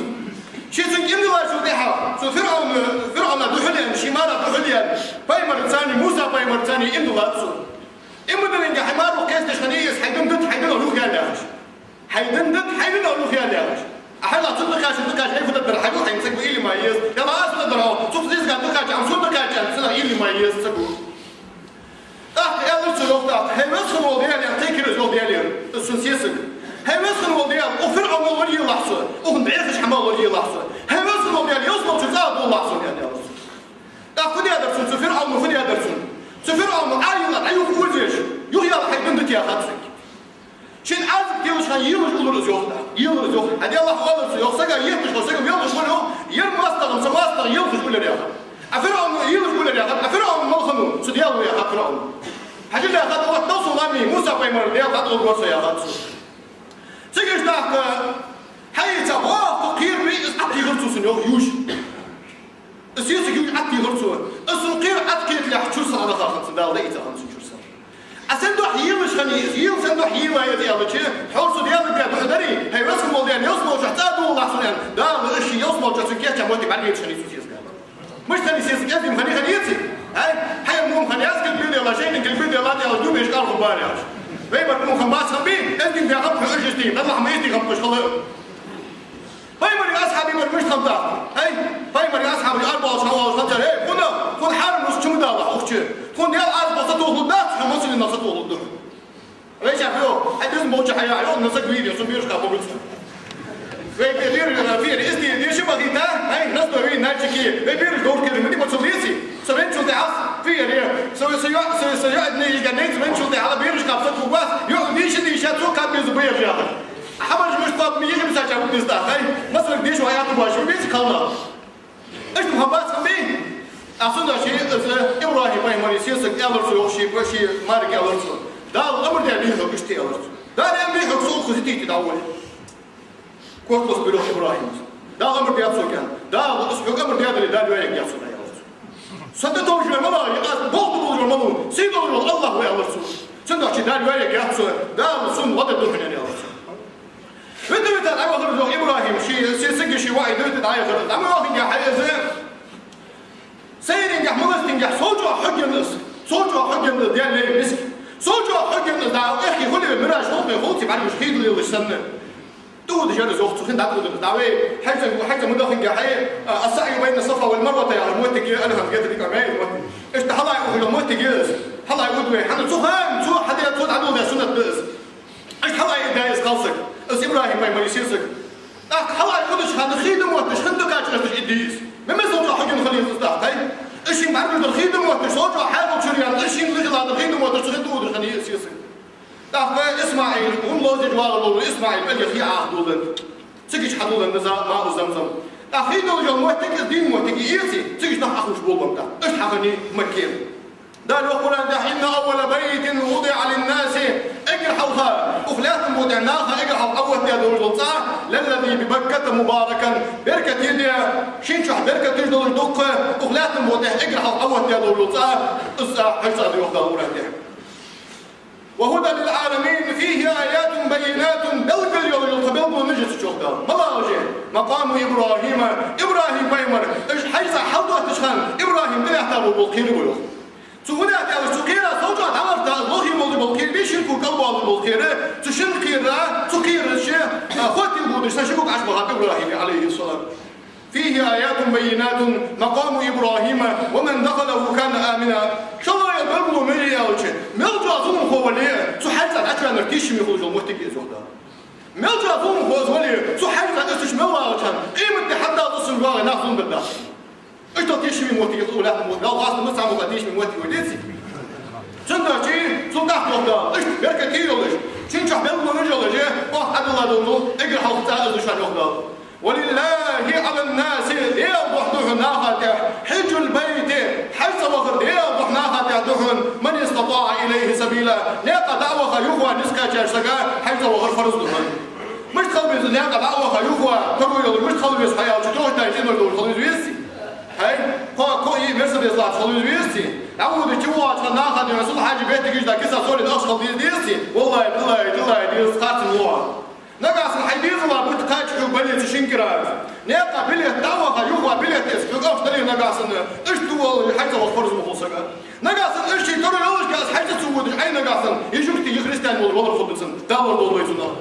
Ше цунга иман диллачул тӀехьагӀа, цу ФирӀавна, ФирӀавна духьал Ший мара духьал яьнна, пайхамарцани, Муса пайхамарцани иман диллад цо. Иман диллинге хьай марох кхесташ хиннай из, хьай дин дита, хьай динах юхаяла яхаш. Хьай дин дита, хьай динах юхаяла яхаш. Ӏа хьайла цунна дӀакхаьчача, дӀакхаьчача, хьай фу дергдар, хьай духьа хьайна ца гу, уйла ма е. Е ма аз фу дергдар, цу хизга дӀакхаьчача, ам сона дӀакхаьчача, цунах уйла ма е, ца гу. ТӀаккха аьлар цо, йоах тӀаккха: «ХӀай веза хинна вола Даьла, — аьнна, кхайкар из, йоах, Даьлагара, из цун сесаг. — ХӀай веза хинна вола Даьла, укх ФирӀавно вале лелахь со, укхун бӀехача хӀамах вале лелахь со. ХӀай веза хинна вола Даьла, ялсмалчура цӀа а довлахь сона», — аьнна, аьлар цо. ТӀаккха фу даьдар цунна, цу ФирӀавно фу даьдар цунна? Цу ФирӀавно Ӏа йилла дӀа юха озаш, юхаяла хьай дин дита яхад цунга. Шийна Ӏазап телаш хинна елаш уллар из, йоах тӀаккха. Елар из, йоах. Хьа Даьлах оалар цо, йоах, сага етташ хинна, сага велаш хинна, йоах, ер моастагӀа-м, са моастагӀа елхаш уллар яхад. Ӏа ФирӀавно елаш уллар яхад, Ӏа ФирӀавно мала хиннав, со Даьла ва яхад ФирӀавно. Хьажал яхад, оттадал сона ламий, Муса пайхамара Даьла дӀатӀагӀоргвар со яхад цо. Цига иштта тӀаккха хьайца вахта кхераме из Ӏаттийхар цо сона, йоах, ювш. Из сесаг ювш Ӏаттийхар цо. Из сона кхера Ӏатта кхеталехь чура са хьадаха хиннад сона, Дала дӀаийца хиннад сона чура са. Ӏа сен духьа елаш хиннай из, ел сен духьа ела из аьлча, хьо цу Даьлагара духьа дарий, хӀай веза хинна вола Даьла, ялсмалчухь цӀа а довлахь сона, аьнна, Дала из ший ялсмалчухь цунна кийча моттиг бӀаргагуш хиннай цу сесага. Мишта хиннай сесаг, эздий хиннай, хиннай ци? ХӀай, хьай мо хиннай, аз кулг бе делла, шайтӀан кулг бе делла, аьлча, дув беш кӀалхаргба яхаш. Вай бар мо хиннабац хиннабий, эздий бе хиннаб хьо, уж истий, Даллахь ма истий хиннаб хьо, хала. Пайхамара асхьабий бар мишта хиннаб тӀаккха? ХӀай, пайхамара асхьабий арбаьлча хьавоалаш хиннад цар: «ХӀей, хьона, хьона хьарам ус чу ма далахь укх чу. Хьона Даьла Ӏазапах сатохалургдац, хьо мусаллинах сатохалургда хьона». Вешта, йоах, хьай деза болча хьая, йоах, насаг вийр, со берашка богуц. Вай бераш, фийра, истий, деша бахийта, хӀай, настой вий, нальчики, вай бераш дохкар, мини ма цу леси. Со венчул тӀехьа, фийра, со, со йоӀ, со, со йоӀ, дней, я, дней, венчул тӀехьа, берашка сатохалургвац, йоӀ, вийша, дийша, цо каб беза баьржа яхар. Хьабарж мишта кхоаб, ма йихим сача бу дистахь, хӀай, масалга деша вай ату баш, веза кхална. Иштта хьо бац хиннабий? Ахсунда ший, из ИбрахӀим пайхамара сесаг аьлар цо, йоах, ший, ший марага аьлар цо. Дала амар даьд хьога иштта, аьлар цо. Дала амар даьд хьога, со укхаза тӀа дӀаволе. Корта лоцбир, йоах, ИбрахӀима. Дала амар даьд цо кӀан. Дала, из хьога амар даьдале, Дала йоаергьяц хьона, аьлар цо. Са тӀатовжавар малав, я аз бохту болжавар малав, сий долаш вола АллахӀ ва, аьлар цо. Цудухьа Дала йоаергьяц хьона, Дала сона гӀо дергда хьона, аьлар цо. Вита-вита дӀавахар, йоах, ИбрахӀим, ший, ший сесаги ший воӀи вита дӀаяхар. ДӀа ма йоахинге хьай из. Сайрингахь, маластингахь, сов чӀоагӀа хьогӀ енна из. Сов чӀоагӀа хьогӀ енна из, Даьла лай миска. Сов чӀоагӀа хьогӀ енна из, дӀа, эхкий хуле, мираж хулхе хулций, бӀаргаш хий лелаш санна. ТӀаудаш яр из, йоах цо, хин дӀатӀаудаш. ДӀа вай хьаьжцӀа, хьаьжцӀа ма дахинге хьай, а, السعي بين الصفا والمروة яхаш моттиг я, Алхьам гетарик а мел моттиг. Иштта хьалаайух йола моттиг я из. Хьалаайуд вай. ХӀана цу хана, цу хьаде, цу дӀадоладаь суннат да из. Иштта хьалаайдаь из кхалсаг, из ИбрахӀим пайхамара сесаг. ТӀаккха хьалаайудача хана хий да мотташ, хин да кхача гӀерташ идди из. Мел сов чӀоагӀа хьогӀ енна хиннай из тӀаккха, хӀай. Из шин бӀаргаш дар хий да мотташ, сов чӀоагӀа хьаькъал чура яьнна, из шин лихила дар хий да мотташ, цу хин тӀаудаш хиннай из сесаг. ТӀаккха Исмаӏил, хӀума лозаш вагӀар лола Исмаӏил, кӀалхе хий Ӏаха долант. Цига чу хьадолант из маъу Замзам. ТӀаккха хий долаш йола моттиг, из дийна моттиг я из, цига чу нах Ӏохувш болант тӀаккха. Иштта хьахиннай Макка. Дала йоах Къуръан тӀа: «إن أول بيت وضع للناس», эггара хьалха, укх лаьттан букъа тӀа наха эггара хьалха Ӏооттадаь долаш дола цӀа, «للذي ببكة مباركا», беркате да, шийна чухь беркаташ долаш дукха, укх лаьттан букъа тӀа эггара хьалха Ӏооттадаь долаш дола цӀа, из цӀа Хьажа цӀа да, йоах Дала Къуръан тӀа. «وهدى للعالمين، فيه آيات بينات», белгал йола, йола тха белгалонаш я цу чу, йоах Дала. МалагӀа уж? «مقام إبراهيم», ИбрахӀим пайхамар, уж Хьажа цӀа хьалдоттача хана ИбрахӀим тӀалаьтта бола кхера ба, йоах. Цу хӀунда аьлча, цу кхера сов чӀоагӀа дӀаварта, лохе волаш бола кхера, бе шин ког кӀалбоалаш бола кхера, цу шин кхера, цу кхера ше, а, хоттин будаш, са ши ког Ӏаш бахаб ИбрахӀима, عليه السلام. «فيه آيات بينات مقام إبراهيم ومن دخله كان آمنا». ШоллагӀа белгало мала я аьлча, мел чӀоагӀа зуламхо вале, цу Хьажа цӀа дӀачувеннар тешаме хулаш йола моттиг я из, йоах Дала. Мел чӀоагӀа зуламхо из вале, цу Хьажа цӀа из тӀа чу мел вагӀача хана, къематди хьадаллалца из вагӀе, нах зулам дергдац. Иштта тешаме моттиг я, лаьттан букъа, Дала хастам ма цхьа мукъа тешаме моттиг валеций. Цудухьа цун тӀа чу, йоах Дала, иштта беркате йолаш, шийна чухь белгалонаш йолаш, оаха Ӏадилла долаш, эггара хьалха цӀа из да шоана, йоах Дала. «ولله على الناس», Даьла духьа да хьона наха тӀа, «حج البيت», Хьажа цӀа вахар Даьла духьа наха тӀа да хьона, «من استطاع إليه سبيلا», наькъа дӀа а ваха юхавала низ кхаьчача сага Хьажа цӀа вахар фарз да хьона. Мишта хила беза наькъа дӀа а ваха юхавала, таро йолаш мишта хила веза хьо аьлча, тохитай цӀенош долаш хила веза везаций? ХӀай, кхо, кхо и Мерседес латташ хила веза везаций? ДӀаводача, чувоагӀача хана наха тӀа сулхьаджи беттигаш да, киса соли ахча хила деза дезаций? Валлахӏи, биллахӏи, таллахӏи, дезац, харцахьа лоха. Нагахьа санна хьай дезала бутт кхача хьога бале цу шин кира. Наькъа билет дӀаваха, юха билет эца, хьога ахча дале нагахь санна, иштта вала хьаьж ца ваха фарз ма хул сага. Нагахь санна иштта ший тара йолашка из хьаьж ца водаш Ӏе нагахь санна, из жугтий, из христиан волаш валар хургда цунна, Дала лорадолда вай цунах.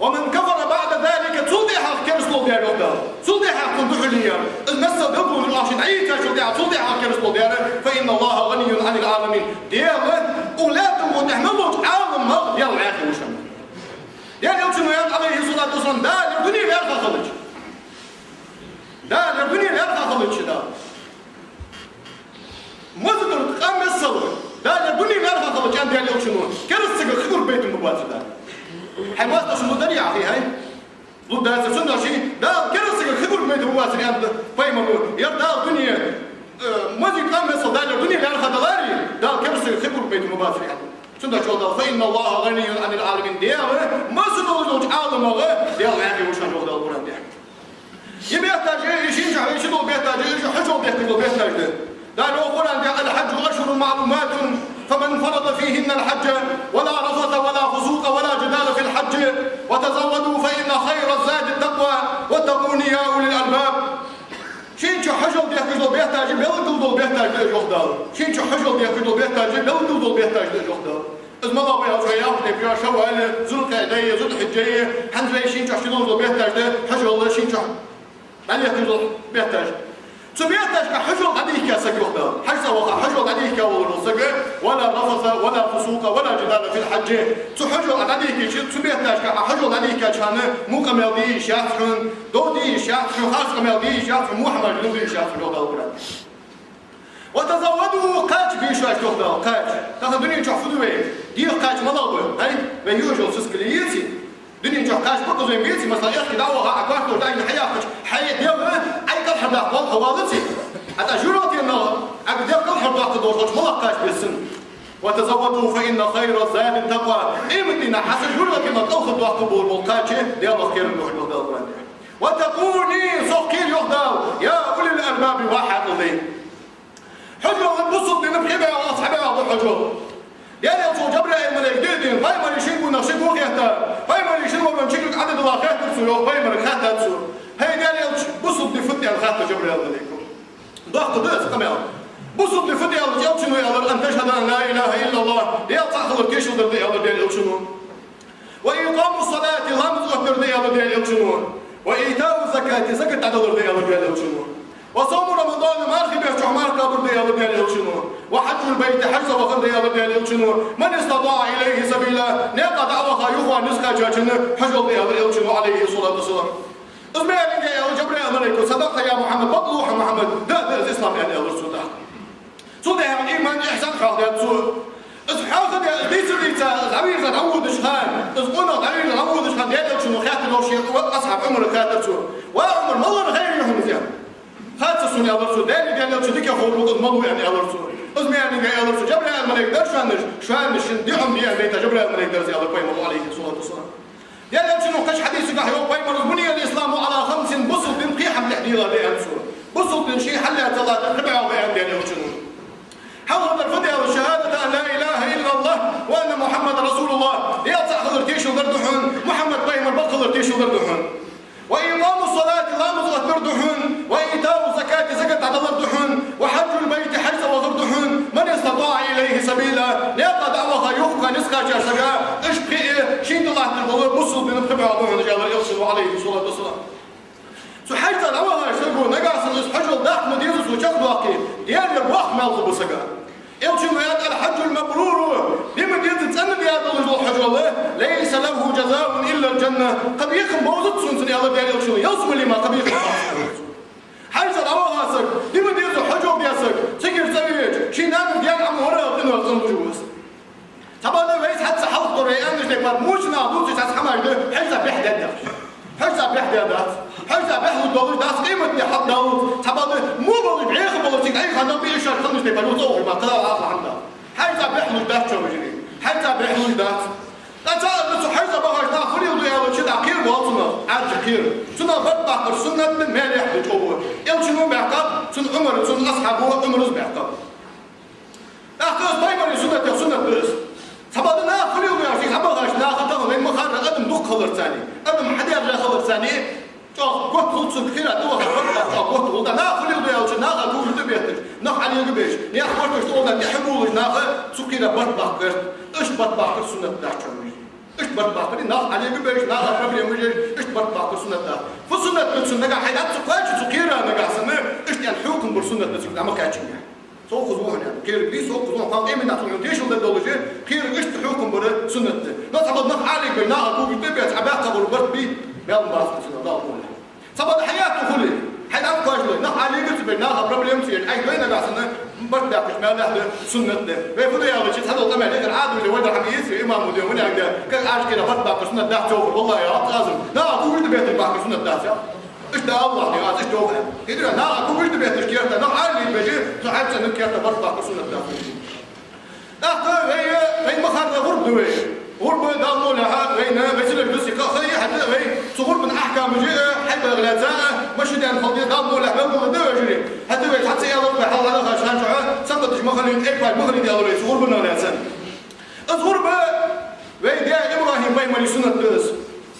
«ومن كفر بعد ذلك», цул тӀехьагӀа керастал дер, йоах Дала. Цул тӀехьагӀа цунна духьале яр. Из массал белгалонаш ахча дӀаийцачул тӀехьагӀа цул тӀехьагӀа керастал дер, «فإن الله غني عن العالمين». Даьла, укх лаьттан букъа тӀа мел долча Ӏаламах Даьла вӀаьхий ва шоана. Даьла Элчано аьннад, Ӏалайхи ссалату вассалам, Дала ер дуне лаьрхӀа хилча. Дала ер дуне лаьрхӀа хилча, Дала. Маза дар къам массал, Дала ер дуне лаьрхӀа хилча, аьннад Даьла Элчано, кераста сагага хи гургбайтам бацар Дала. Хьай моастагӀчун зуд дарий Ӏа хий, хьай? Зуд дацар, цудухьа ший, Дала кераста сагага хи гургбайтам бацар, аьннад пайхамаро. Ер Дала дуне, э, маза къам массал Дала ер дуне лаьрхӀа даларе, Дала кераста сагага хи гургбайтам бацар, аьннад. Цудухьа йоах Дала: «فإن الله غني عن العالمين». Даьла, масса долаш долча Ӏаламах Даьла вӀаьхий ва шоана, йоах Дала Къуръан тӀа. Ер бетташ, ер шин чу, ер ши дола бетташ, ер хьажол дехкаш дола бетташ да. Дала йоах Къуръан тӀа: «الحج أشهر معلومات فمن فرض فيهن الحج ولا رفث ولا فسوق ولا جدال في الحج وتزودوا فإن خير الزاد التقوى واتقون يا أولي الألباب». Шин чу хьажол дехкаш дола бетташ белгала дола бетташ да, йоах Дала. Шин чу хьажол дехкаш дола бетташ белгала дола бетташ да, йоах Дала. Из малагӀа ба аьлча, ялх тайпа я: Шаввал, Зулкъаӏда, Зулхьиджа, хӀанз вай шин чу хьажол дола бетташ да, хьажол шин чу дӀадехкаш дола бетташ. Цу бетташка хьажол дӀадийхка саг, йоах Дала. Хьаьж ца ваха хьажол дӀадийхка волаш вола саг, «ولا رفث ولا فسوق ولا جدال في الحج». Цу хьажол дӀадийхкача, цу бетташка хьажол дӀадийхкача хана во къамаьл де йиш яц хьона, дов де йиш яц хьона, харц къамаьл де йиш яц хьона, во хӀамаш леладе йиш яц хьона, йоах Дала Къуръан тӀа. «وتزودوا», кхача бе шоаш, йоах Дала, кхача. Тахан дунен чу фу да вай? Деха кхача малагӀа ба? ХӀай, вай юаш йола сискал еций? Дунен чу кхача бакъ зой беций? Масала, аьхки дӀаваха, Ӏа квартира дӀа хьаяьккхача, хьай дегӀ Ӏай кӀалхардаккха вале, хьо валаций? ХӀаьта журавле тӀа Ӏа дегӀ кӀалхардоаккхаргдолаш хилча, малагӀа кхача беза цунна? «وتزودوا فإن خير الزاد التقوى». Къематдийнахьа хьа са журавле тӀа кӀалхардоаккхаргболаш бола кхача Даьлах кхерам ба хьона, йоах Дала Къуръан тӀа. «واتقون», сох кхера, йоах Дала, «يا أولي الألباب», ва хьаькъал даьй. Хьажол бусалба дина пхи бӀаь ваьнна цхьа бӀаь ва хьажол. Даьла Элчо Джабраил малейк дуьйна пайхамара шин гонах ши го хетта, пайхамара шин варван чикриг Ӏададала хеттар цо, йоах, пайхамарга хаьттад цо: «ХӀай Даьла Элча, бусалба ди фуд?» — аьнна хаьттад Джабраил малейко. Доккха да из къамаьл. Бусалба ди фуд аьлча, Элчано аьлар: «أن تشهد أن لا إله إلا الله», Даьла цаӀ хилар тешал дар да, аьлар Даьла Элчано. «وإقام الصلاة», ламаз оттадар да, аьлар Даьла Элчано. «وإيتاء الزكاة», закат дӀадалар да, аьлар Даьла Элчано. «وصوم رمضان», мархий бетта чу марха кхабар да, аьлар Даьла Элчано. «وحج البيت», хьаьж ца вахар да, аьлар Даьла Элчано. «من استطاع إليه سبيلا», наькъа дӀа а ваха юхавала низ кхаьчачоа хьажол да, аьлар Элчано, Ӏалайхи ссалату вассалам. Из ма аьннинге, аьлар Джабраил малейко: «صدقت يا محمد», бакълув хьо, Мухьаммад, да, да из ислам, аьнна, аьлар цо тӀаккха. Цул тӀехьагӀа иман, ихьсан хьоахадаьд цо. Из хьоахадаь, из дийца-дийца, из дӀавийрза дӀаводача хана, из къонах дӀавийрза дӀаводача хана, Даьла Элчано хаьттар, йоах, ший асхьаб Ӏумарга хаьттар цо: «Ва Ӏумар, малар хайр я хьона из?» «Хатта сона, аьлар цо, Даьлеи Даьла Элчеи дика ховр ва из малув», — аьнна, аьлар цо. Из ма аьннинге, аьлар цо: «Джабраил малейк дар шоана, шоана шун ди Ӏомаде аьнна дайта Джабраил малейк дар из», — аьлар пайхамаро, Ӏалайхи ссалату вассалам. Даьла Элчано кхыча хьадиса тӀа йоах пайхамаро: «بني الإسلام على خمس», бусалба ди пхи хӀаман тӀа дегӀа да, аьннад цо. Бусалба ди ший хьаллаьца латта пхи бӀаь ва, аьннад Даьла Элчано. Хьалхардар фуд аьлча: «شهادة أن لا إله إلا الله وأن محمدا رسول الله». Даьла цаӀ хилар тешал дар да хьона, Мухьаммад пайхамар бакъ хилар тешал дар да хьона. «وإقام الصلاة», ламаз оттадар да хьона, «وإيتاء الزكاة», закат дӀадалар да хьона, «وحج البيت», хьаьж ца вахар да хьона, «من استطاع إليه سبيلا», наькъа дӀа а ваха юхавала низ кхаьчача сага, уж пхиъ шийна тӀа латтар бола бусалба дина пхи бӀаь да хьона, аьлар Элчано, Ӏалайхи ссалату вассалам. Цу хьаьж ца дӀавахача саго нагахь санна из хьажол даккха ма деза цо чакхдоаккхе, Даьлагара боккха маьл хургба сага. Элчано аьннад: «الحج المبرور», ди ма деззара цӀена даь долаш дола хьажол, «ليس له جزاء إلا الجنة», кхы бекхам бовзац цунна, аьлар Даьла Элчано, ялсмале мара кхы бекхам бац цунна. Хьаьж ца дӀаваха саг, ди ма деззара хьажол даь саг, цигара цӀавеча, ший нанас даьнна Ӏа ма варра къинош цӀенбуш ва из. Цхьабакъда вайца хьаьж ца хьалхадора, вай аьннача тайпара моча наха дувцаш цхьа хӀамаш да, хьаьж цхьа бехк даьдац. Хьаьж цхьа бехк даьдац. Хьаьж цхьа бехк луш долаш дац, къематди хьатӀадаллалца. Цхьабакъда мо болаш, бӀеха болаш, цига Ӏайха хана бӀе шера ханнаш тайпара, юха цӀа ухаш ма, кхы дӀа ала хӀама дац. Хьаьж цхьа бехк луш дац, чӀоагӀа вежарий. Хьаьж цхьа бехк луш дац. ТӀаккха цхьа а цу хьаьж ца бахача наха фу леладу аьлча, дӀакхера боал цунах, Ӏаьржа кхера. Цунах барт баккхар суннат да, маьлехь да чӀоагӀа. Элчано баьккхаб, цун Ӏумар, цун асхьабо Ӏумара баьккхаб. ТӀаккха из пайхамара суннатех суннат да из. Цхьабакъда наха фу леладу аьлча, цхьабахача наха тахан вайна ма харра адам дукха хиларца, адам хьадаьржа хиларца, ЧӀоагӀа готта хул цунга кхера тӀавахар, барт баккха чӀоагӀа готта хул. ТӀаккха наха хулил да аьлча, наха кугаш тӀабетташ, нах Ӏалега беш, наьха барт беш тӀа волаш, тӀехьа болаш наха цу кхера барт баккхарт. Иштта барт баккхар суннат дац, чӀоагӀа. Иштта барт баккхар, нах Ӏалега беш, наха проблемаш еш, иштта барт баккхар суннат дац. Фу суннат да цунна? Нагахь хьайна ца кхоачача цу кхера, нагахь санна, иштта аьнна хьукам бар суннат да цунга, дӀа ма кхаьчча. Со укхаза ва хьона, кхерага дий, со укхаза ва хьона, кхалкхе мина цунна тешал дергдолаш, кхерага иштта хьукам бар суннат да. Но цхьабакъда нах Ӏалега беш, наха кугаш тӀабетташ, Ӏа баьккха бар барт бий, мел бац цунна Дала къола. Цхьабакъда хьаятта хуле, хьайна ца кхоачале, нах Ӏалега ца беш, наха проблема ца еш, Ӏа дой, нагахь санна барт баккхаш мел лаьтта суннат да. Вай фу да аьлча, цхьадола къамаьл дезар Ӏа дувле, вай да хьама ийцар, имам ва де, ваьннага да, кхера Ӏалашкера барт баккхар суннат дац йоахар, валлахӀи, яц аз. Наха кугаш тӀабетташ баккхар суннат дац, яц. Иштта Аллахӏ дийцад, аз иштта йоах. Хетий, наха кугаш тӀабетташ керта, нах Ӏалега беш, цу хьаьрча санна керта барт баккхар суннат дац. ТӀаккха вай, вай ма харра гӀурба да вай. ГӀурба Дала мукъ лахь вайна, вай сирах дуси кхахай, хӀаьта вай цу гӀурбан ахькамаш хьайбагӀа лаьца, машин ден халди Дала мукъ лахь белгала да вай жири. ХӀаьта вай цхьацца ялар вай хьалхара хаш ханча, сакъаташ ма хилийна, экипаж ма хилийна аьлар вай цу гӀурбанах лаьца. Из гӀурба вай даь ИбрахӀим пайхамара суннат да из.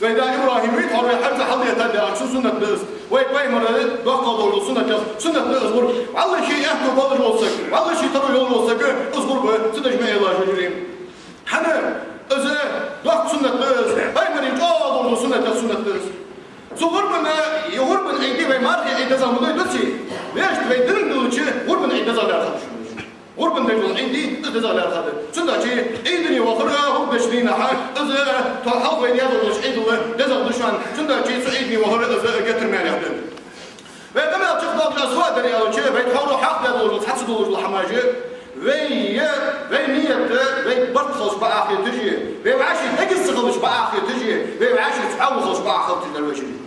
Вай да ИбрахӀим вий, тхьовра вай хьарца хьалдетар да, цун суннат да из. Вай пайхамара доккхал долча суннатех суннат да из гӀурба. Валлахӏи, ший аьттув болаш вола саг, валлахӏи, ший таро йолаш вола саг из гӀурба ца деш ма Ӏеллаш вай жири. ХӀана? Из доккха суннат да из, пайхамара чӀоагӀа долча суннатех суннат да из. Цу гӀурбана, из гӀурбан Ӏийди вай мархий Ӏийд дезагӀа ма дой дувций, вешта вай дин диллача гӀурбан Ӏийд дезагӀа лаьрхӀад шоана. ГӀурбан дезагӀа Ӏийди, из дезагӀа лаьрхӀад. Цудухьа Ӏийдане вахар, гӀурба деча дийнахьа, из тхо хьалха вай дезагӀа долча Ӏийдал дезагӀа да шоана. Цудухьа цу Ӏийдане вахар, из геттара маьлех да. Вай къамаьл чакхдоалаш аз фу дар аьлча, вай тхьовра хьалха дезагӀа долча, цхьацца долаш дола хӀамаш, вай, вай нийят, вай барт хилча бакъахьа хеташ, вай вӀаший дегаза ца хилча бакъахьа хеташ, вай вӀаший цхьоагӀо хилча бакъахьа хеташ дар вай шиъ.